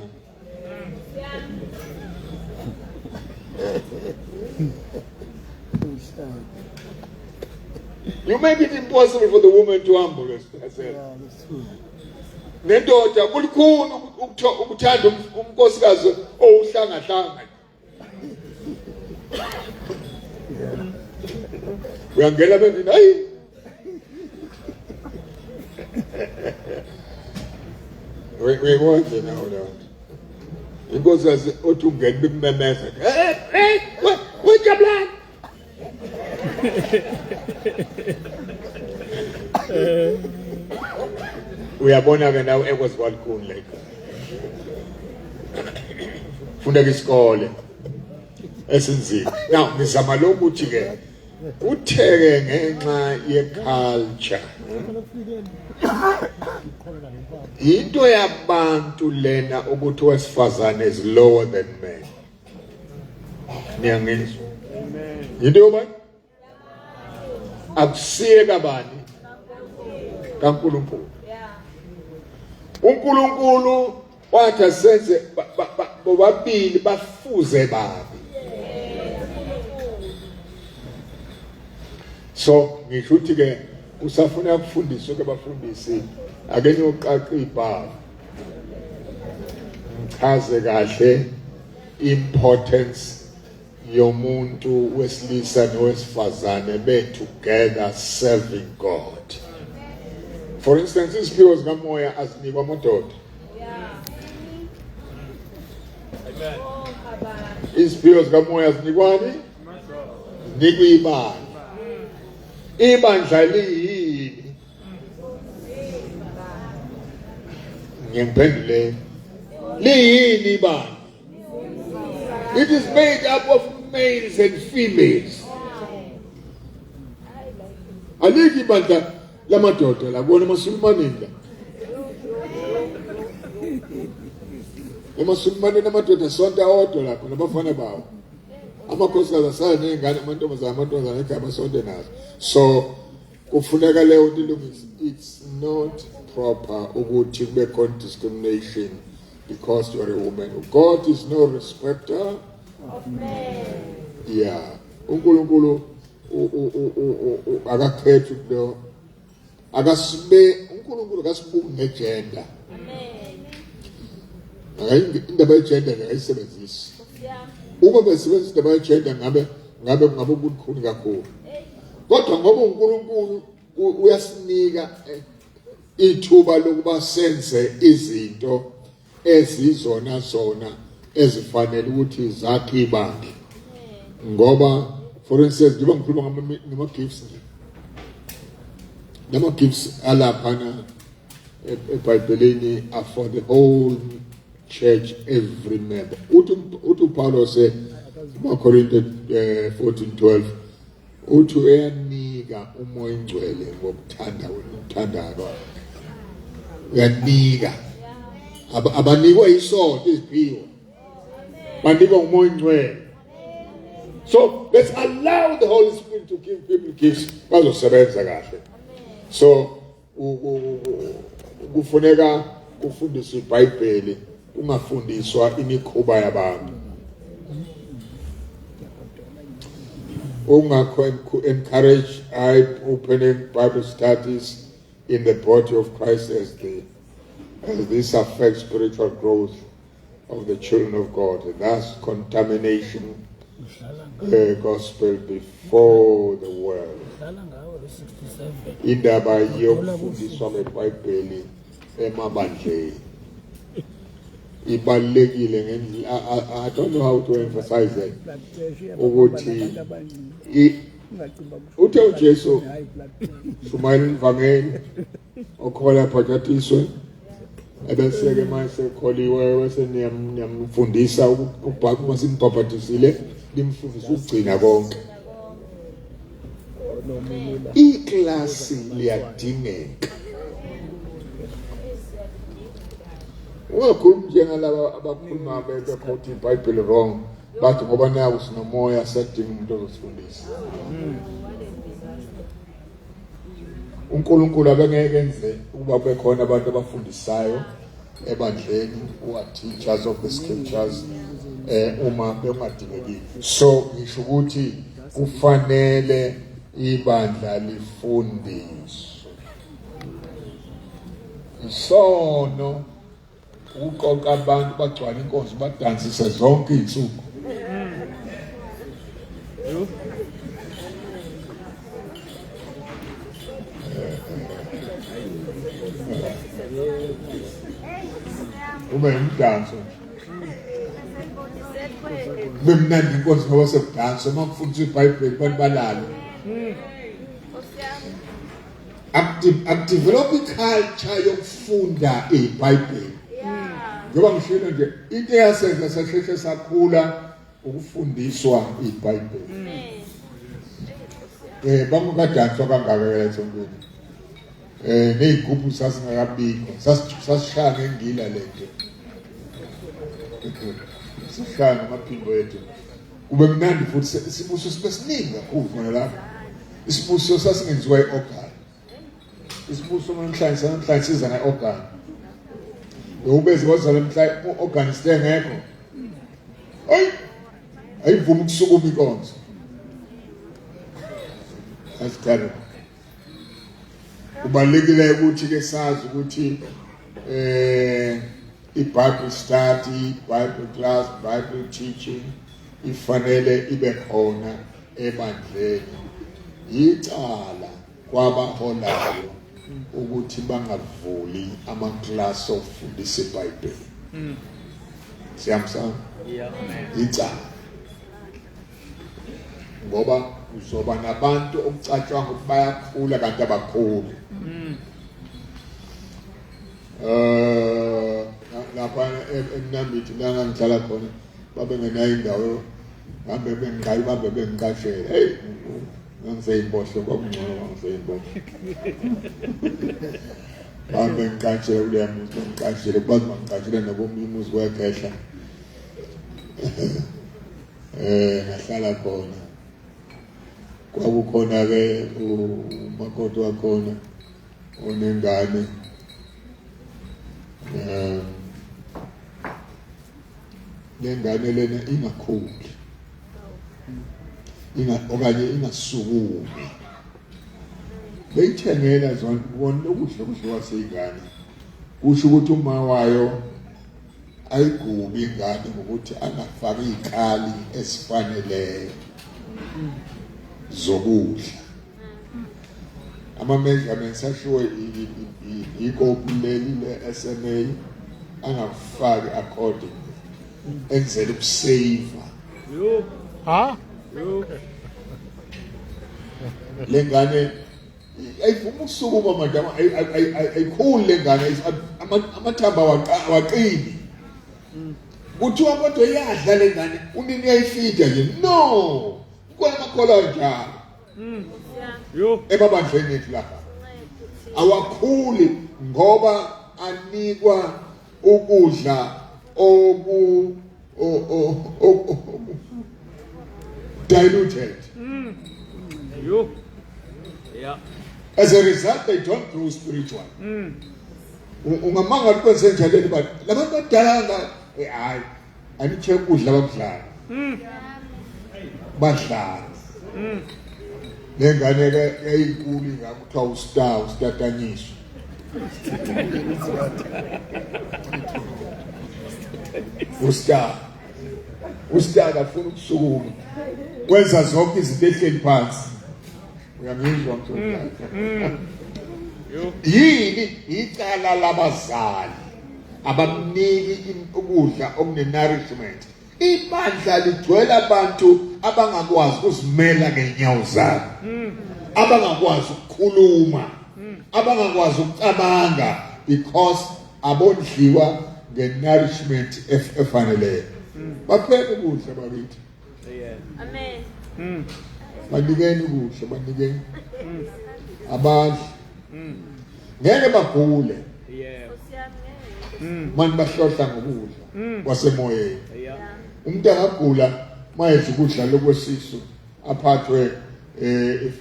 You make it impossible for the woman to humble herself. Yeah, that's true. Nendoda kulukhuni ukuthanda unkosikazi owuhlangahlanga. Uyangena bendini, hayi. Uyikwenze nawo leyo nto. Inkosikazi othi ungena bekumemeza. Eh eh wejabulani. Uyabona ke nawe ekwazi kwalikhuni like. Fundeka isikole esinzima. Now ngizama lokuthi ke kutheke ngenxa ye-culture into yabantu lena ukuthi owesifazane is lower than men. Niyangizwa? Into yobani? Akusiye kabani? KaNkulunkulu. uNkulunkulu wathi asenze bobabili bafuze babi. So ngisho ukuthi ke usafuna ukufundiswa ke bafundisi, ake niyoqaqa ibhavu ngichaze kahle importance yomuntu wesilisa nowesifazane be together serving God. For instance, iziphiwo zikamoya azinikwa amadoda. Iziphiwo zikamoya zinikwani? Zinikwa ibandla. Ibandla liyini? Ngiyemphendule. Liyini ibandla? It is made up of males and females. Alikho ibandla lamadoda la kuona emasulumaneni la. Emasulumaneni amadoda sonke awodwa lapho nabafana bawo. Amakhosikazi asala nezingane, amantombazane, amantombazane ekhaya basonte nazo. So kufuneka leyo nto ilungise. It's not proper ukuthi kube khona discrimination because you are a woman. God is no respecter of men. Yeah. uNkulunkulu akakhethi lo, akasibe uNkulunkulu akasibuki ngegender. Amen. Indaba yegender akayisebenzisi. Uma besebenzisa indaba yegender ngabe kungabe kukhulu kakhulu. Kodwa ngoba uNkulunkulu uyasinika ithuba lokuba senze izinto ezizona zona ezifanele ukuthi zakhe ibandla. Ngoba for instance njengoba ngikhuluma ngama-gifts nje, lama-gifts alaphana eBhayibhelini are for the whole church, every member. Uthi uPaulos kumaKorinte 14:12 uthi uyanika uMoya oNgcwele ngokuthanda ukuthanda kwakhe. Uyanika. Abanikwa isonto iziphiwo, banikwa uMoya oNgcwele. So let's allow the Holy Spirit to give people gifts, bazosebenza kahle. So kufuneka kufundiswe iBhayibheli, kungafundiswa imikhuba yabantu. Ungakho encourage I opening Bible studies in the body of Christ as this affects spiritual growth of the children of God, and thus contamination the gospel before the world. Indaba yokufundiswa ngeBhayibheli emabandleni ibalulekile ngendlela I don't know how to emphasize it, ukuthi uthe uJesu shumayela ivangeli, okhola abhajatiswe, ebese-ke manje sekholiwe bese niyamfundisa ukubhaka. Uma simbhabhadisile, nimfundise ukugcina konke. Iklasi liyadingeka. Ungakhulumi njengalaba abakhuluma bekhotha iBhayibheli wrong, bathi ngoba naku sinomoya, sadinga umuntu ozosifundisa. uNkulunkulu abengeke enze ukuba kube khona abantu abafundisayo ebandleni who are teachers of the scriptures uma bengadingekile. So ngisho ukuthi kufanele ibandla lifundiswe. Isono ukuqoqa abantu bagcwale inkonzo, badansise zonke izinsuku. Ube umdanso nje. Kube mnandi inkonzo ngoba sekudanswa, uma kufundiswa iBhayibheli abantu balale. Akudevelop i-culture yokufunda iBhayibheli. Njengoba ngishilo nje, into eyasenza sasheshe sakhula ukufundiswa iBhayibheli. Bangukadanswa kangaka la esontweni. Nezigubhu sasingakabikho, sasishaya ngengila lento. Sishaya ngamaphimbo ethu. Kube mnandi futhi isibusiso sibe siningi kakhulu khona lapho. Isibusiso sasingenziwa i-organ. Isibusiso namhlanje namhlanje siza nge-organ. Ubeze kwaza namhlanje u-organ sitengekho. Ayi ayivumi ukusukuma inkonzo. That's terrible. Kubalulekile ukuthi ke sazi ukuthi i-Bible study, Bible class, Bible teaching ifanele ibe khona ebandleni. Yicala kwabaholayo ukuthi bangavuli amaklasi okufundisa iBhayibheli. Siyamsana? Yicala. Ngoba uzoba nabantu okucatshangwa ukuthi bayakhula kanti abakhuli. Lapha eMnambithi la ngangihlala khona babengenayo indawo, babe bengiqala babe bengiqashela. Hey, ngangiseyimbohlo, kwakungcono ngangiseyimbohlo. Babe bengiqashela kuleya muzi, bengiqashele, baze bangiqashele nakomunye umuzi wekhehla. Ngahlala khona. Kwakukhona ke umakoti wakhona onengane. Lengane lena ingakhuli. Inga okanye ingasukumi. Beyithengela zona bona ukudla okudliwa seyingane. Kusho ukuthi uma wayo ayigubi ingane ngokuthi angafaki izikali esifaneleyo zokudla. Ama measurements ashiwo ikopi leli le SMA angakufaki accordingly, enzela ukusave. Ha? Lengane ayivuma ukusukuma manje, ayikhuli lengane, amathamba awaqini. Kuthiwa kodwa iyadla lengane, unini uyayifida nje. No, kukhona amakholwa anjalo. Emabandleni ethu lapha awakhuli ngoba anikwa ukudla oku diluted. As a result, they don't grow spiritual. Ungamanga kwenze njalo bantu labantu badala, hayi anithe ukudla abakudlayo. Badlala. Lengane ke yayinkulu ingakho kuthiwa ustar, usitatanyiswa. Ustar. Ustar akafuni ukusukuma. Wenza zonke izinto ehleli phansi. Uyangizwa mfowethu? Yini icala labazali abamniki ukudla okune-nourishment? Ibandla ligcwele abantu abangakwazi ukuzimela ngenyawo zabo, abangakwazi ukukhuluma, abangakwazi ukucabanga, because abondliwa nge-nourishment efaneleyo. Bapheke ukudla bakithi. Amen. Banikeni ukudla, banikeni. Abadli. Ngeke bagule. Manje bahlohla ngokudla kwasemoyeni. Umuntu angagula mayedla ukudla lokwesisu aphathwe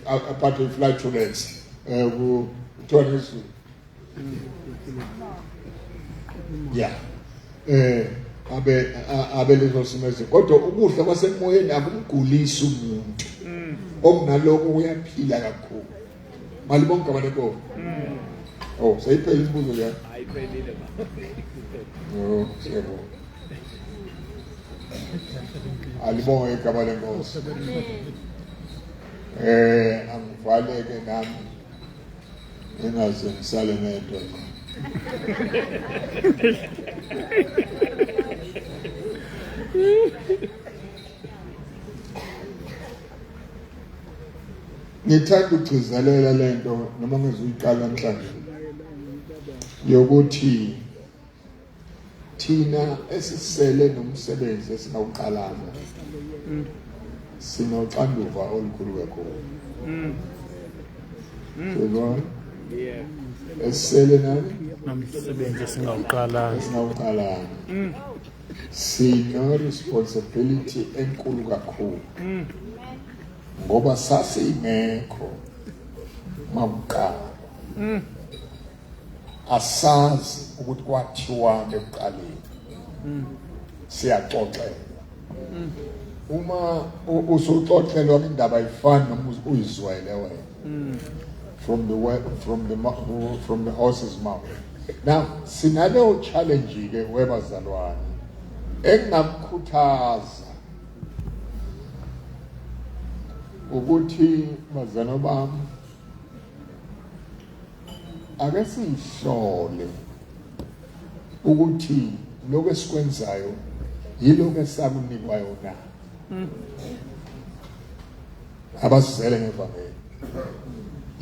aphathwe flatulence, kuthiwa ngesiZulu. Yeah. Abe leso simo esi, kodwa ukudla kwasemoyeni akumgulisi umuntu. Okunaloko uyaphila kakhulu. Malibonke abantu. Oh, seyiphela imibuzo ya. Ayiphelile ba. Oh, siyabonga. Alibonge igama lenkosi. Angivaleke nami. Ngingaze ngisale ngedwa. Ngithanda ukugcizelela lento noma ngizoyiqala namhlanje yokuthi thina esisele nomsebenzi esingawuqalanga sinoxanduva olukhulu kakhulu. Uyabona? Yeah. Esisele nani? Nomsebenzi esingawuqalanga. Esingawuqalanga. Sino responsibility enkulu kakhulu. Ngoba sasingekho makuqala. Asazi ukuthi kwathiwani ekuqaleni. Siyaxoxela. Uma usuxoxelwa indaba ayifani noma uyizwele wena. From the from the from the horse's mouth. Now sinaleyo challenge ke webazalwane engingakukhuthaza ukuthi bazalwane bami ake siyihlole ukuthi lokho esikwenzayo yilokho esakunikwayo na. Abasizele ngevangeli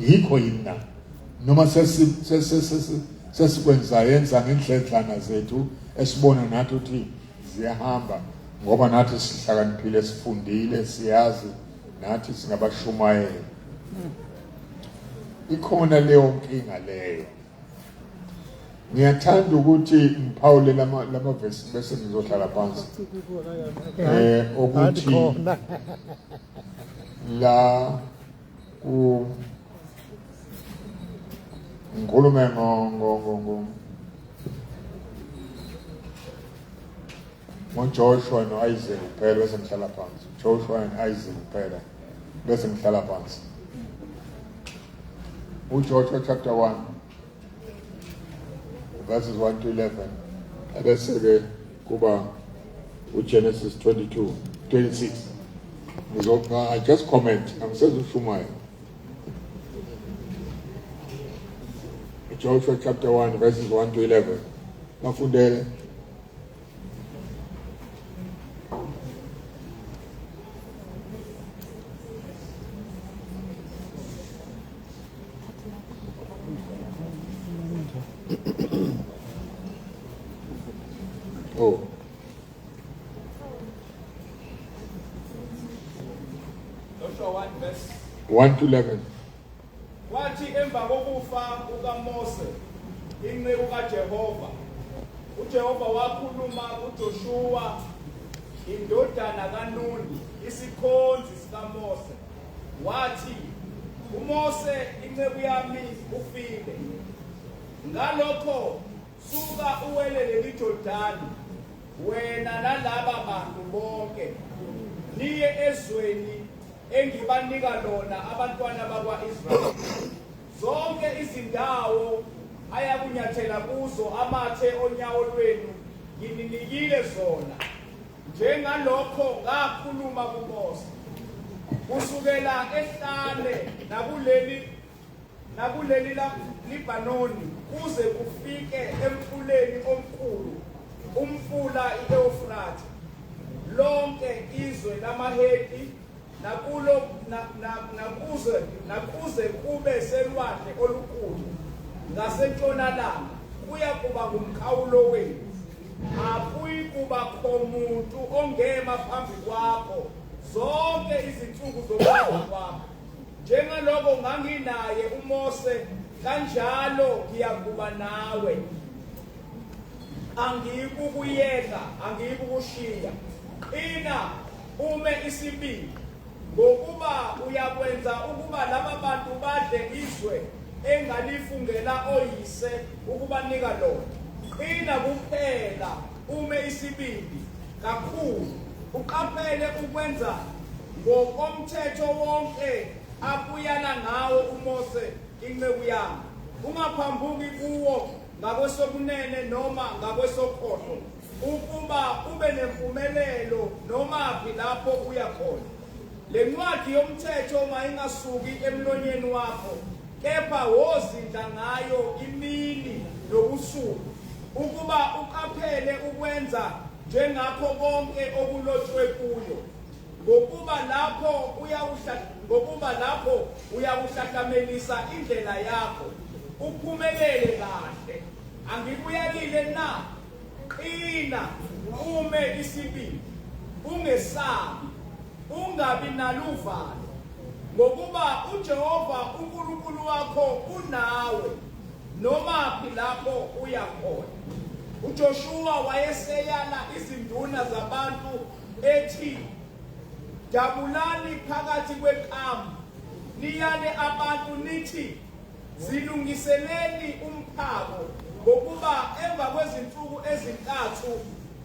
yikho yini na, noma sesikwenza yenza ngendledlana zethu esibona nathi ukuthi ziyahamba, ngoba nathi sihlakaniphile, sifundile, siyazi nathi singabashumayeli. Ikhona leyo nkinga leyo. Ngiyathanda ukuthi ngiphawule lama verse bese ngizohlala phansi. Ukuthi la ku ngikhulume ngo ngo ngo ngo ngoJoshua no-Isaac kuphela bese ngihlala phansi. Joshua and Isaac kuphela bese ngihlala phansi. uJoshua chapter 1 verses 1 to 11 ebese ke kuba uGenesis 22 26. Ngizopha I just comment, angisezushumayela. Joshua chapter 1 verses 1 to 11. Bafundele. Oh. Joshua 1 verse 1 to 11. Kwathi emva kokufa kukaMose inceku kaJehova, uJehova wakhuluma kuJoshuwa indodana kaNuni, isikhonzi sikaMose, wathi, uMose inceku yami ufile. Ngalokho suka uwele leli Jordani, wena nalaba bantu bonke, niye ezweni engibanika lona abantwana bakwa-Israyeli. Zonke izindawo ayakunyathela kuzo amathe onyawo lwenu ngininikile zona, njengalokho ngakhuluma kuMose. Kusukela ehlane nakuleli nakuleli Libanoni kuze kufike emfuleni omkhulu, umfula i-Ewufrathe, lonke izwe lamaHeti, nakulo nakuze nakuze kube selwandle olukhulu ngasentshonalanga, kuya kuba ngumkhawulo wenu. Akuyikuba muntu ongema phambi kwakho zonke izinsuku zokuphila kwakho. Njengaloko nganginaye uMose, kanjalo ngiyakuba nawe. Angiyikukuyeka, angiyikukushiya. Qina ume isibindi, ngokuba uyakwenza ukuba laba bantu badle izwe engalifungela oyise ukubanika lona. Qina kuphela ume isibindi kakhulu, uqaphele ukwenza ngokomthetho wonke akuyala ngawo uMose inceku yami. Ungaphambuki kuwo ngakwesokunene noma ngakwesokhohlo, ukuba ube nempumelelo nomaphi lapho uya khona. Le ncwadi yomthetho mayingasuki emlonyeni wakho, kepha wozindla ngayo imini nobusuku. usuku, ukuba uqaphele ukwenza njengakho konke okulotshwe kuyo. Ngokuba lapho uyawuhla ngokuba lapho uyawuhlahlamelisa indlela yakho, uphumelele kahle. Angikuyalile na? Qina, ume isibindi, ungesabi, ungabi naluvalo, ngokuba uJehova uNkulunkulu wakho unawe nomaphi lapho uya khona. UJoshuwa wayeseyala izinduna zabantu ethi, Dabulani phakathi kwekamu, niyale abantu nithi, Zilungiseleni umphako, ngokuba emva kwezinsuku ezintathu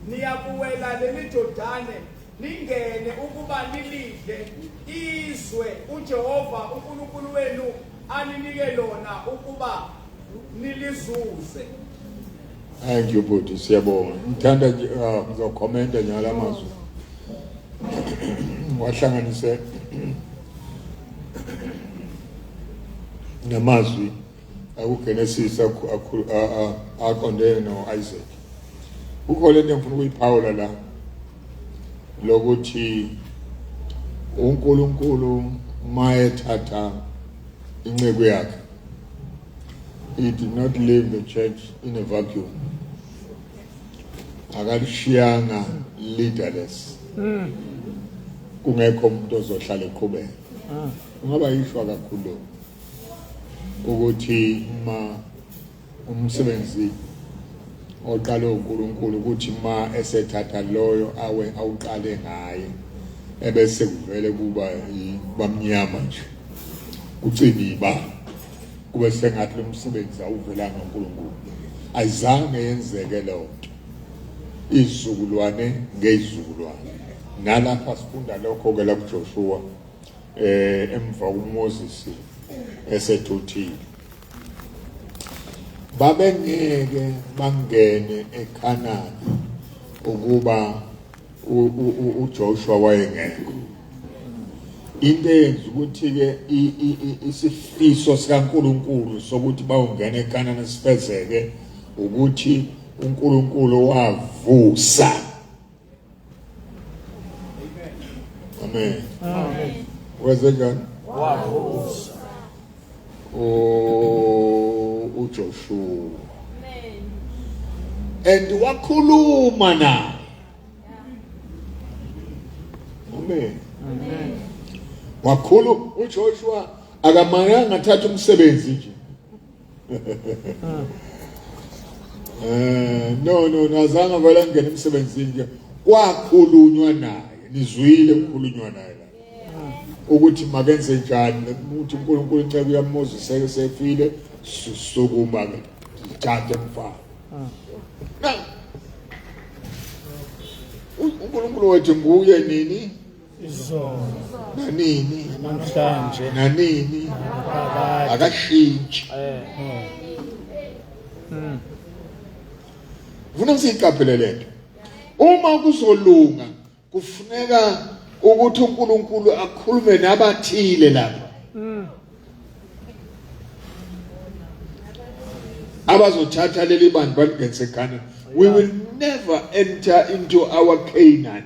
niyakuwela leli Jordane ningene ukuba nilidle izwe uJehova uNkulunkulu wenu aninike lona ukuba nilizuze. Thank you bhuti, siyabonga. Ngithanda nje ngizokhomenta nje ngala mazwi. Wahlanganise namazwi akuGenesis aqondene no-Isaac. Kukho lento engifuna ukuyiphawula la lokuthi uNkulunkulu mayethatha inceku yakhe he did not leave the church in a vacuum akalishiyanga leaderless kungekho umuntu ozohlala eqhubeka kungaba yishwa kakhulu ukuthi uma umsebenzi oqale uNkulunkulu ukuthi ma esethatha loyo awe awuqale ngaye ebese kuvele kuba bamnyama nje kucina iba kube sengathi lo msebenzi awuvelanga uNkulunkulu ayizange yenzeke leyo nto izizukulwane ngezizukulwane nalapha sifunda lokho ke la kuJoshua emva kuMoses esethuthile babengeke bangene eKhanani ukuba uJoshua wayengekho into eyenza ukuthi-ke isifiso sikaNkulunkulu sokuthi bawungena eKanani sifezeke ukuthi uNkulunkulu wavusa Amen. Amen. Wenze njani? Wavusa. uJoshua. Amen. And wakhuluma naye. Amen. Amen. Wakhulu uJoshua akamananga athatha umsebenzi nje. No no nazange vele ngene emsebenzini nje kwakhulunywa naye nizwile kukhulunywa naye la ukuthi makenze njani ukuthi uNkulunkulu inceku yaMoses sefile sukuma ke thathe mfana na uNkulunkulu wethu nguye nini Izolo nanini namhlanje nanini phakade. Akashintshi. Ufuna siyiqaphele lento. Uma kuzolunga kufuneka ukuthi uNkulunkulu akhulume nabathile lapha abazothatha leli bandla balingenise eKhanani. We will never enter into our Canaan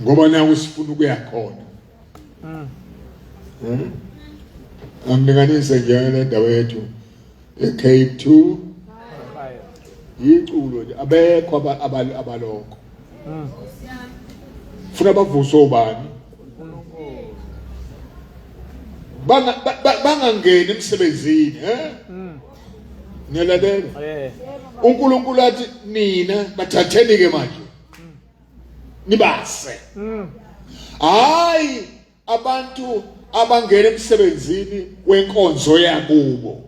ngoba naku sifuna ukuya khona. Angilinganise nje le ndaba yethu eCape 2 yiculo nje abekho abalokho. Funa bavuse obani bangangeni emsebenzini eh Niyalalela? uNkulunkulu athi nina bathatheni ke manje nibase. Hayi abantu abangena emsebenzini wenkonzo yakubo.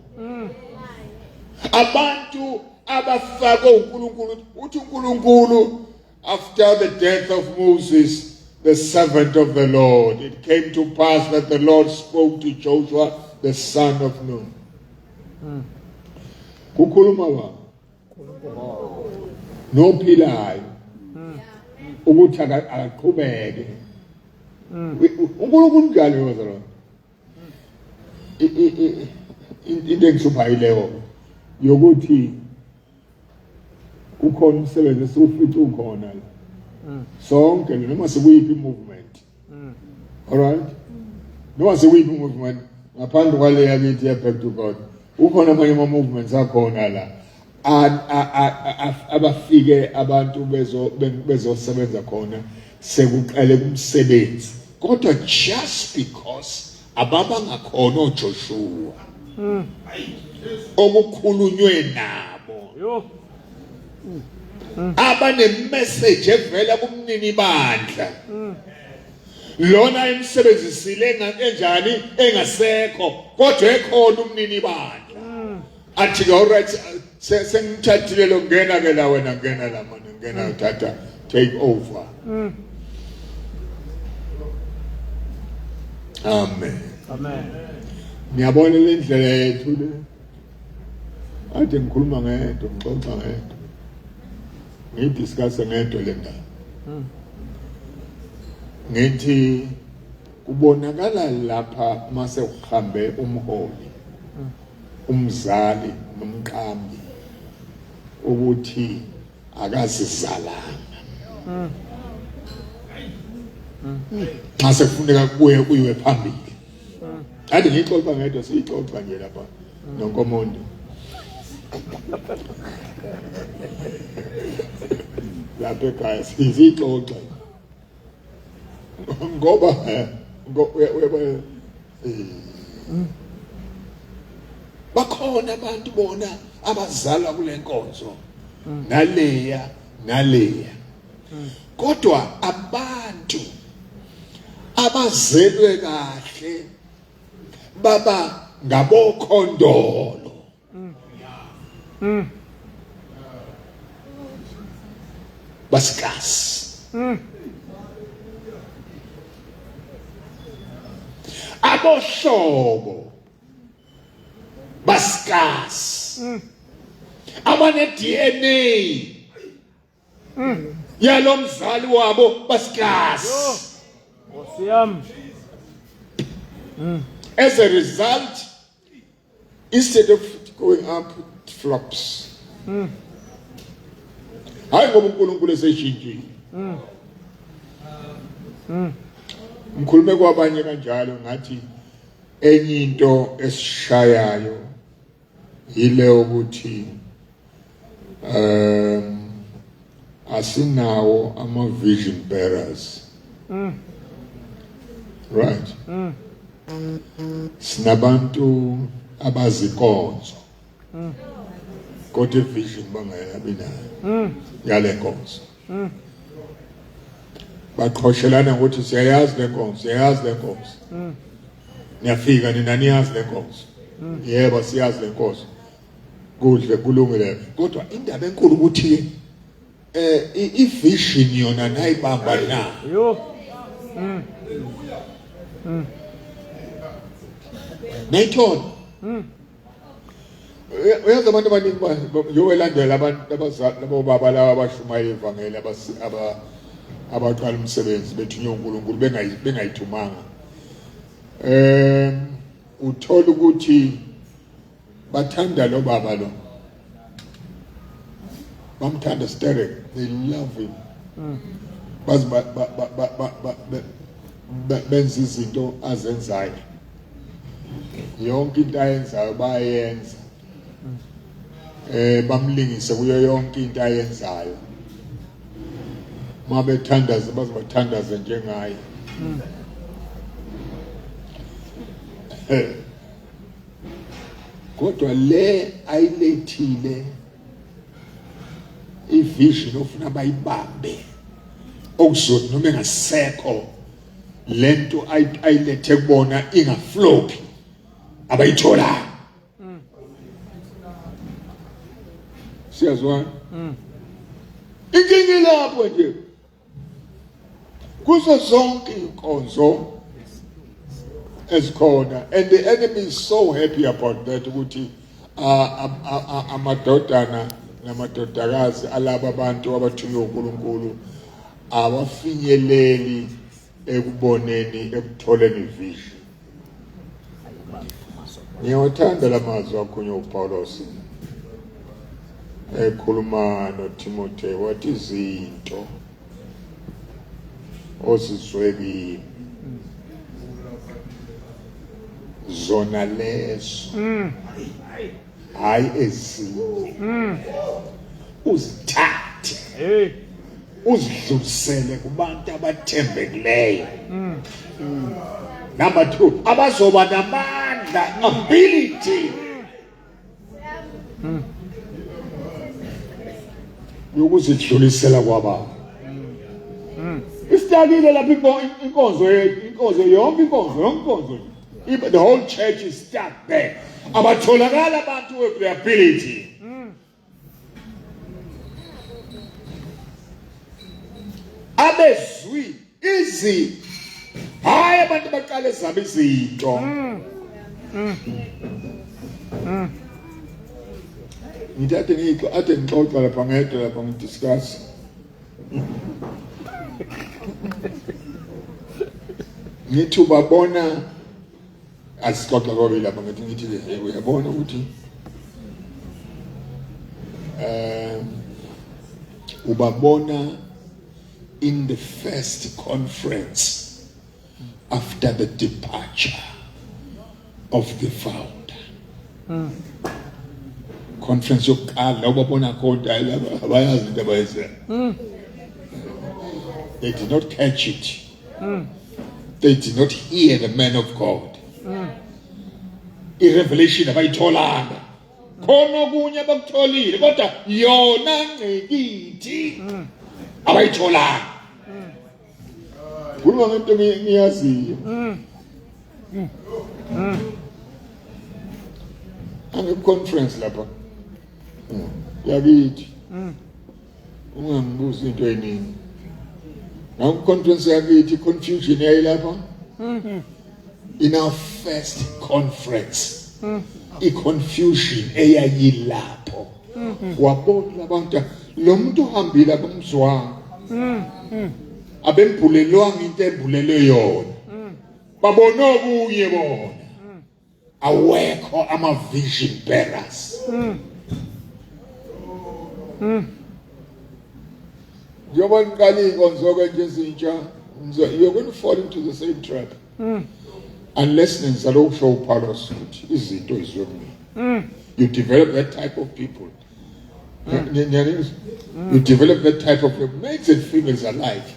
Abantu abafakwe uNkulunkulu uthi uNkulunkulu after the death of Moses the servant of the Lord it came to pass that the Lord spoke to Joshua the son of Nun. Kukhuluma ba nophilayo ukuthi akaqhubeke. uNkulunkulu njalo bazalwane. Into engihluphayo leyo. Yokuthi kukhona umsebenzi esiwufica ukhona la sonke noma sikuyiphi movement. All right, noma sikuyiphi movement ngaphandle kwale yakithi ya Back to God, ukhona amanye ama movements akhona la abafike abantu bezosebenza khona sekuqale kumsebenzi, kodwa just because ababangakhona oJoshua okukhulunywe nabo abane message evela kumnini bandla lona emsebenzisile enjani engasekho, kodwa ekhona umnini bandla, athi ke, "Alright, sengithathile lo, ngena ke la wena, ngena la manje, ngena, uthatha, take over." Amen. Amen. Ngiyabona le ndlela yethu le ade ngikhuluma ngedwa, ngixoxa ngedwa, ngiyidiscuss ngedwa le ndaba. Ngithi kubonakala lapha mase kuhambe umholi, umzali nomqambi, ukuthi akazizalanga nxa sekufuneka kubuye kuyiwe phambili. Kade ngiyixoxa ngedwa, siyixoxa nje lapha nonkomondo lapha ekhaya, siyixoxa ngoba uyabona, bakhona abantu bona abazalwa kule nkonzo naleya naleya, kodwa abantu abazelwe kahle baba ngabokhondolo basikasi, abohlobo basikasi, abane DNA yalomzali wabo basikasi. Nkosi yami. As a result, instead of going up, it flops. Hayi ngoba uNkulunkulu eseshintshile. Ngikhulume kwabanye kanjalo, ngathi enye into esishayayo yile ukuthi asinawo ama vision bearers. Right, sinabantu abazinkonzo kodwa ivision bangayabi nayo yale nkonzo. Baqhoshelana ukuthi siyayazi le nkonzo, siyayazi le nkonzo. Niyafika nina, niyazi le nkonzo. Yebo, siyazi le nkonzo, kudle kulungile, kodwa indaba enkulu ukuthi i-vision yona nayibamba na? Yo. Nayithola? Uyazi abantu abaningi njengoba elandela abantu abazali labo baba laba abashumayela ivangeli, abaqala umsebenzi bethunywe uNkulunkulu bengayithumanga, uthola ukuthi bathanda lo baba lo, bamthanda sterek, they love him, bazi benza izinto azenzayo, yonke into ayenzayo bayenza, bamlingise kuyo yonke into ayenzayo. Mabethandaza baze bathandaze njengaye. Kodwa le ayilethile ivision ofuna bayibambe, okuzothi noma engasekho lento ayilethe kubona ingaflopi, abayitholanga. Siyazwana? Inkinga lapho nje kuzo zonke inkonzo ezikhona, and the enemy is so happy about that, ukuthi amadodana namadodakazi alaba abantu abathunywe uNkulunkulu abafinyeleli ekuboneni, ekutholeni vision. Ngiyawathanda la mazwi akhulunywa uPawulos. Ekhuluma noTimothy wathi izinto ozizwe kimi zona lezo hayi ezinye uzithathe Hey. Uzidlulisele kubantu abathembekileyo. Number 2, abazoba namandla, ability yokuzidlulisela kwabanye. Isitakile lapha inkonzo, inkonzo yonke, inkonzo yonke, inkonzo, the whole church is stuck there. Abatholakala abantu with the ability. Abezwi izi, hayi abantu baqala ezabo izinto. Ngithi ade ngixo ade ngixoxa lapha ngedwa lapha ngidiscuss. Ngithi ubabona asixoxa kwabili lapha, ngithi ngithi uyabona ukuthi ubabona in the first conference after the departure of the founder. Conference yokuqala ubabona khona hayi laba abayazi into abayenzayo. They did not catch it. They did not hear the man of God. I-revelation abayitholanga. Khona okunye abakutholile kodwa yona ngqikithi abayitholanga. Khuluma ngento ngiyaziyo. Ange-conference lapha. Yakithi. Ungangibuzi into eningi. Ngaku-conference yakithi, confusion yayilapha. In our first conference, i-confusion eyayilapho. Wabona labantu, lo muntu uhambile abamzwanga. Abembulelwanga into embulelwe yona. Babona okunye bona. Awekho ama-vision bearers. Njengoba niqala iy'nkonzo-ke nje ezintsha, you're going to fall into the same trap. Unless nenza lokhu kusho uPaulos ukuthi izinto izwe kumina. You develop that type of people. You develop that type of people, males and females alike.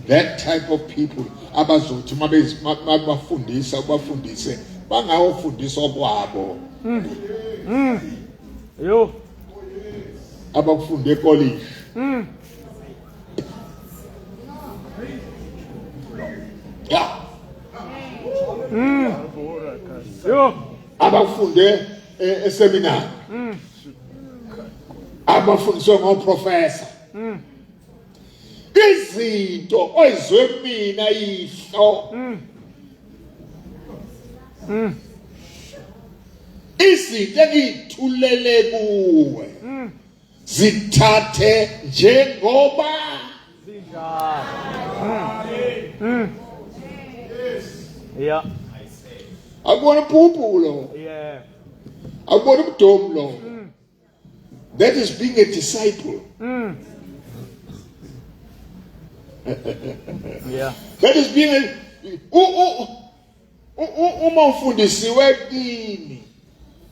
That type of people abazothi mabafundisa ubafundise bangawufundisa okwabo. Yo. Abakufunde ecollege. Yeah. Yo. Abafunde eseminar. Abafundiswe ngoprofessor. Izinto oyizwe kumina yihlo. Izinto engithulele kuwe. Zithathe njengoba zinjalo. Yeah. Akubona uphuphu lo. Yeah. Akubona umdomo lo. That is being a disciple. Yeah. That is being a uma ufundisiwe kini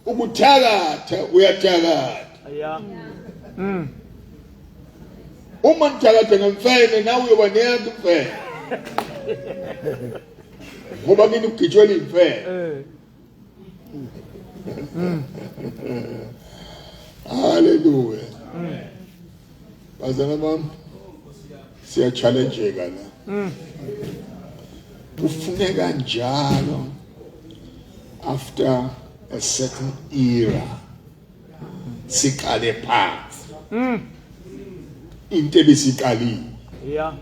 ukuthakatha uyathakatha. Yeah. Uma nithakatha ngemfene nawe uyoba neyakho imfene. Ngoba kini kugitshwela imfene. Hallelujah. Bazalwane bami, siya-challengeka la. Kufuneka njalo after a certain era siqale phansi. Into ebisiqalile. Yeah.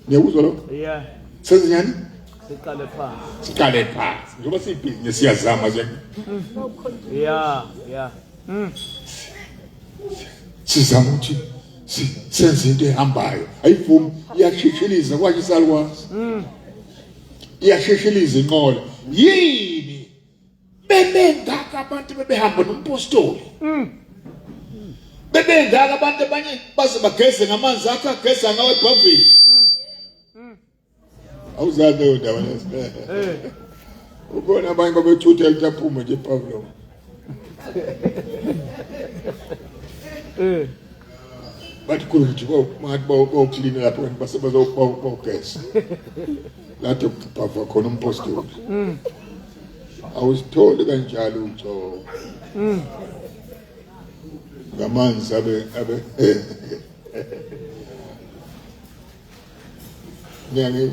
Niyakuzwa lokho? Yeah. Senze njani? Siqale phansi. Siqale phansi. Njengoba siyibhizinisi siyazama nje. Yeah, yeah. Sizama ukuthi senze into ehambayo. Ayivumi, iyashishiliza kwasho isalukwazi. Iyashishiliza inqola. Yini? Bebengaka abantu bebehamba nompostoli. Bebengaka abantu abanye baze bageze ngamanzi akho ageza ngawo ebhavini. Awuzazi leyo ndaba lezo. Ukhona abanye babethutha lithi aphume nje ePavlov. Bathi khulu nje mangathi bawuklina lapho kanti base bazowugeza. Lapho kubhava khona umpostoli. Awusitholi kanjalo ugcobo. Ngamanzi abe abe Ngiyake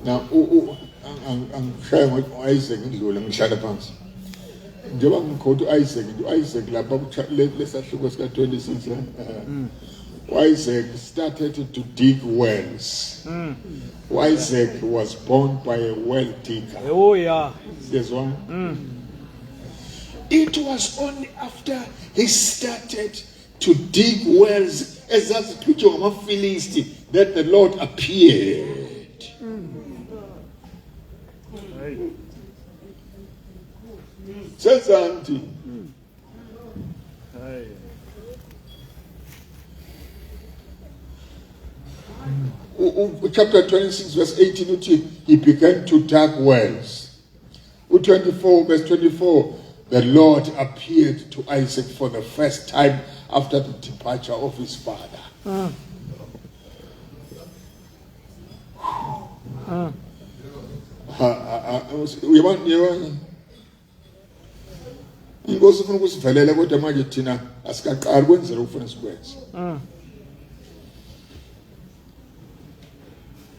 na u angishaya ngo-Isaac ngidlule ngihlala phansi. Njengoba ngikhotha u-Isaac nje u-Isaac lapha lesahluko sika-26 u-Isaac started to dig wells. U-Isaac was born by a well digger. Oh yeah. Siyezwana? It was only after he started to dig wells ezaziqhutshwa ngamaFilisti that the Lord appeared. Senzani thina? Chapter 26 verse 18 uthi he began to dig wells. U-24 verse 24 the Lord appeared to Isaac for the first time after the departure of his father. Uyabona uyabona inkosi ifuna ukusivelela kodwa manje thina asikaqali kwenzela ukufuna sikwenze.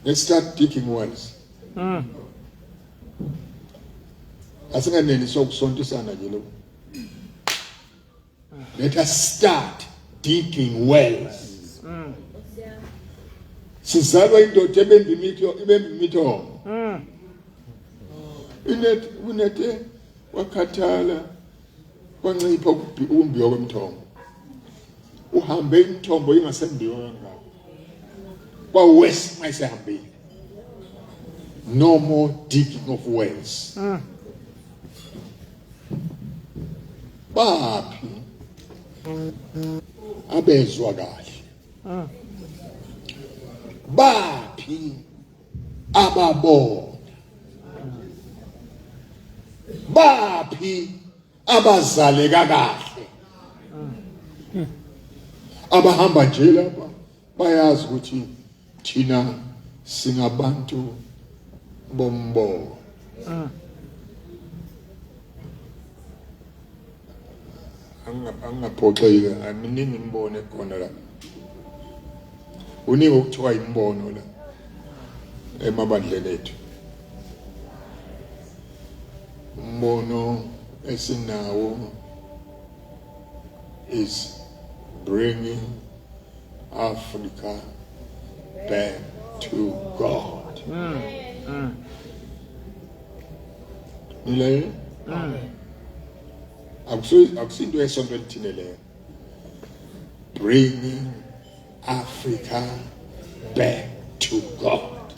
Let's start digging wells. Asinganeliswa ukusontisana nje lokho. Let us start digging wells. Sizalwa indoda ebemba imitho ibemba imithombo. Inet unethe wakhathala kwancipha ukumbiwa kwemithombo. Uhambe imithombo ingasembiwa kangaka. Kwa-worse mayisehambile. No more digging of wells. Baphi abezwa kahle? Baphi ababona? Baphi abazaleka kahle? Abahamba nje lapha bayazi ukuthi thina singabantu bombono. Angingaphoxeki, aminingi imibono ekhona la. Uningi okuthiwa imibono la emabandleni ethu. Umbono esinawo is bringing Africa back to God. Nilaye? Akusinto yesonto elithile leyo. Bringing Africa back to God.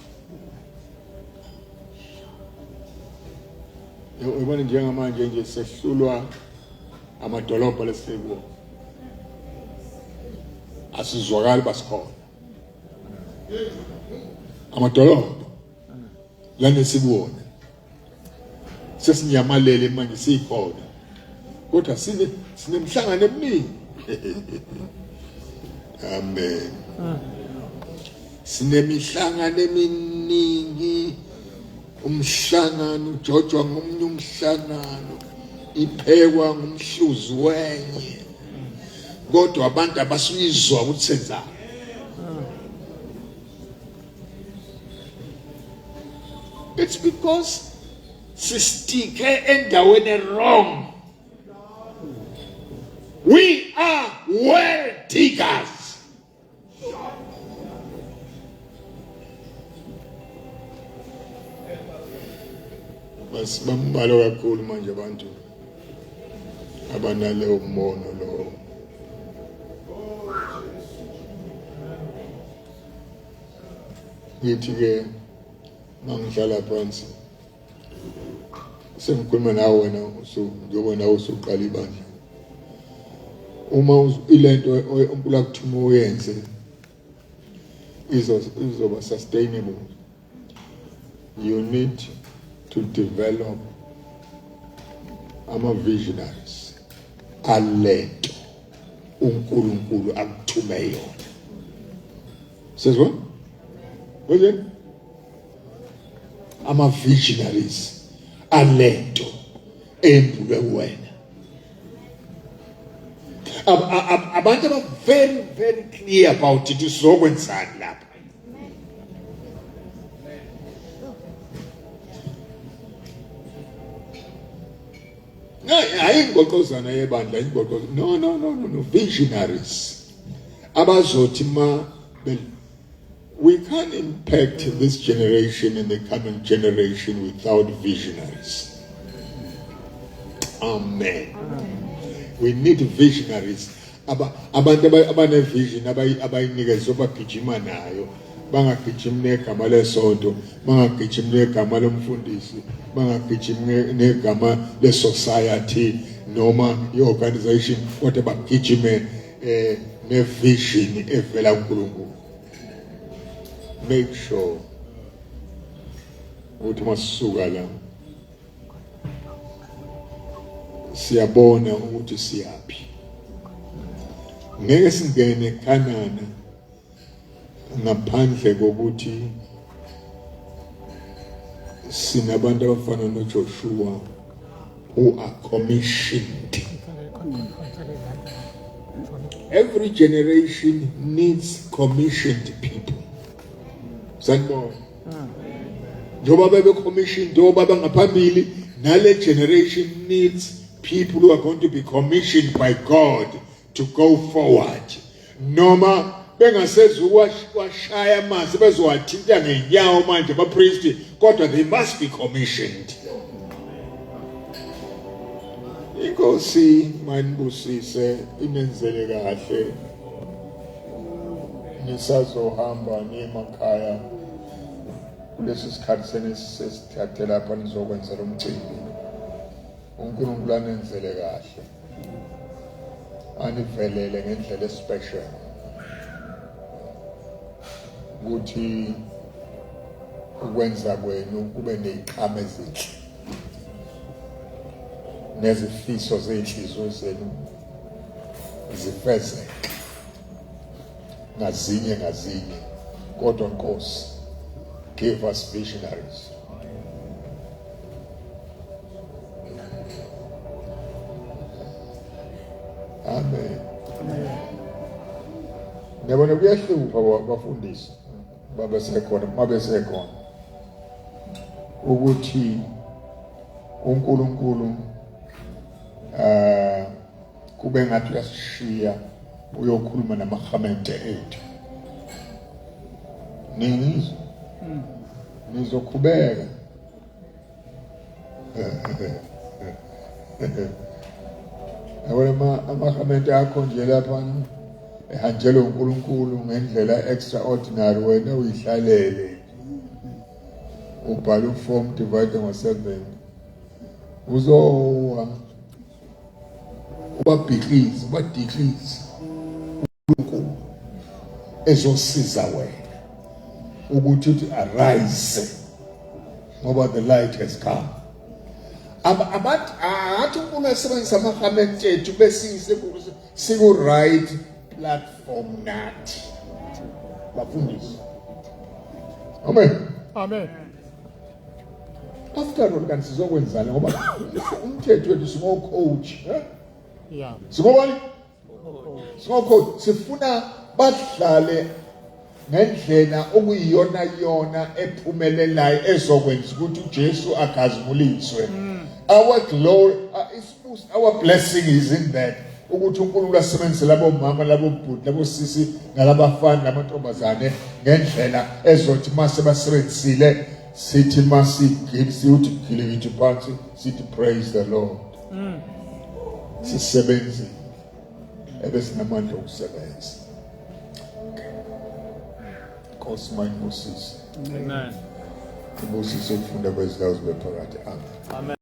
Uyabona njengamanje nje sehlulwa amadolobha lesikuwo. Asizwakali basikhona. Amadolobha lana sikuwona. Sesinyamalele manje sikhona. Kodwa sine sinemhlangano eminingi. Amen. Sinemihlangano eminingi. Umhlangano ujojwa ngomunye umhlangano, iphekwa ngumhluzi wenye. Kodwa abantu abasuyizwa ukuthi senzani. It's because sistike endaweni wrong. We are well diggers. Bambalwa kakhulu manje abantu abanaleyo mbono lowo. Ngithi ke mangihlala phansi sengikhuluma nawe wena njengoba nawe usuqala ibandla. Uma ilento uNkulunkulu akuthuma uyenze izoba sustainable, you need to develop ama visionaries alento uNkulunkulu akuthume yona. Sezwa? Kwenye ama visionaries alento embulwe kuwena. Abantu aba very very clear about it, sizokwenzani lapha. Hayi ingoqozana yebandla, ingoqozo, no no no no no, visionaries abazothi ma, we can't impact this generation and the coming generation without visionaries. Amen. We need visionaries. Abantu abane vision abayinikezwe bagijima nayo, bangagijimi negama lesonto, bangagijimi negama lomfundisi, bangagijimi negama le-society noma i-organization, kodwa bagijime ne-vision evela kuNkulunkulu. Make sure ukuthi masisuka la siyabona ukuthi siyaphi. Ngeke singene eKanana ngaphandle kokuthi sinabantu abafana noJoshua who are commissioned. Every generation needs commissioned people. Sanibona. Njengoba bebe commissioned obaba ngaphambili, nale generation needs people who are going to be commissioned by God to go forward. Noma bengasezukwashaya amanzi bezowathinta ngenyawo manje abapristi, kodwa they must be commissioned. Inkosi mayinibusise, inenzele kahle. Nisazohamba niye emakhaya kulesi sikhathi senisesithathe lapha nizokwenza lo mcimbi. uNkulunkulu anenzele kahle, anivelele ngendlela especial, ukuthi ukwenza kwenu kube neziqhamo ezinhle nezifiso zezinhliziyo zenu zifezeke ngazinye ngazinye. Kodwa Nkosi, give us visionaries. Amen. Ngiyabona kuyahlupha bafundisi babesekhona, mabesekhona, ukuthi uNkulunkulu kube ngathi uyasishiya uyokhuluma namahamente ethu. Ningizwa? Nizokhubeka. Yabona amahamente akho nje lapha ehanjelwe uNkulunkulu ngendlela extraordinary, wena uyihlalele ubhala uform divide ngo-7, uzowa ubabhiklize, ubadiklize. uNkulunkulu ezosiza wena ukuthi uthi arise ngoba the light has come. Abathi athi uNkulunkulu asebenzisa amahamente ethu besise siku right platform nathi bafundisi. Amen. Amen. After all, kanti sizokwenzani ngoba umthetho wethu singo coach, eh? Yeah. Singobani? Singokho sifuna badlale ngendlela okuyiyona yona ephumelelayo ezokwenza ukuthi uJesu akhazimuliswe. Our glory, our blessing is in that ukuthi uNkulunkulu asebenzise labo mama, labo bhuti, labo sisi, nalabafana namantombazane ngendlela ezothi mase basebenzisile sithi masigili sithi gilikithi phansi sithi praise the Lord. Sisebenzile ebesinamandla okusebenza. Okay. Nkosi mayinibusise. Amen. Ibusise ukufunda kwezwi layo zibe phakathi. Amen. Amen.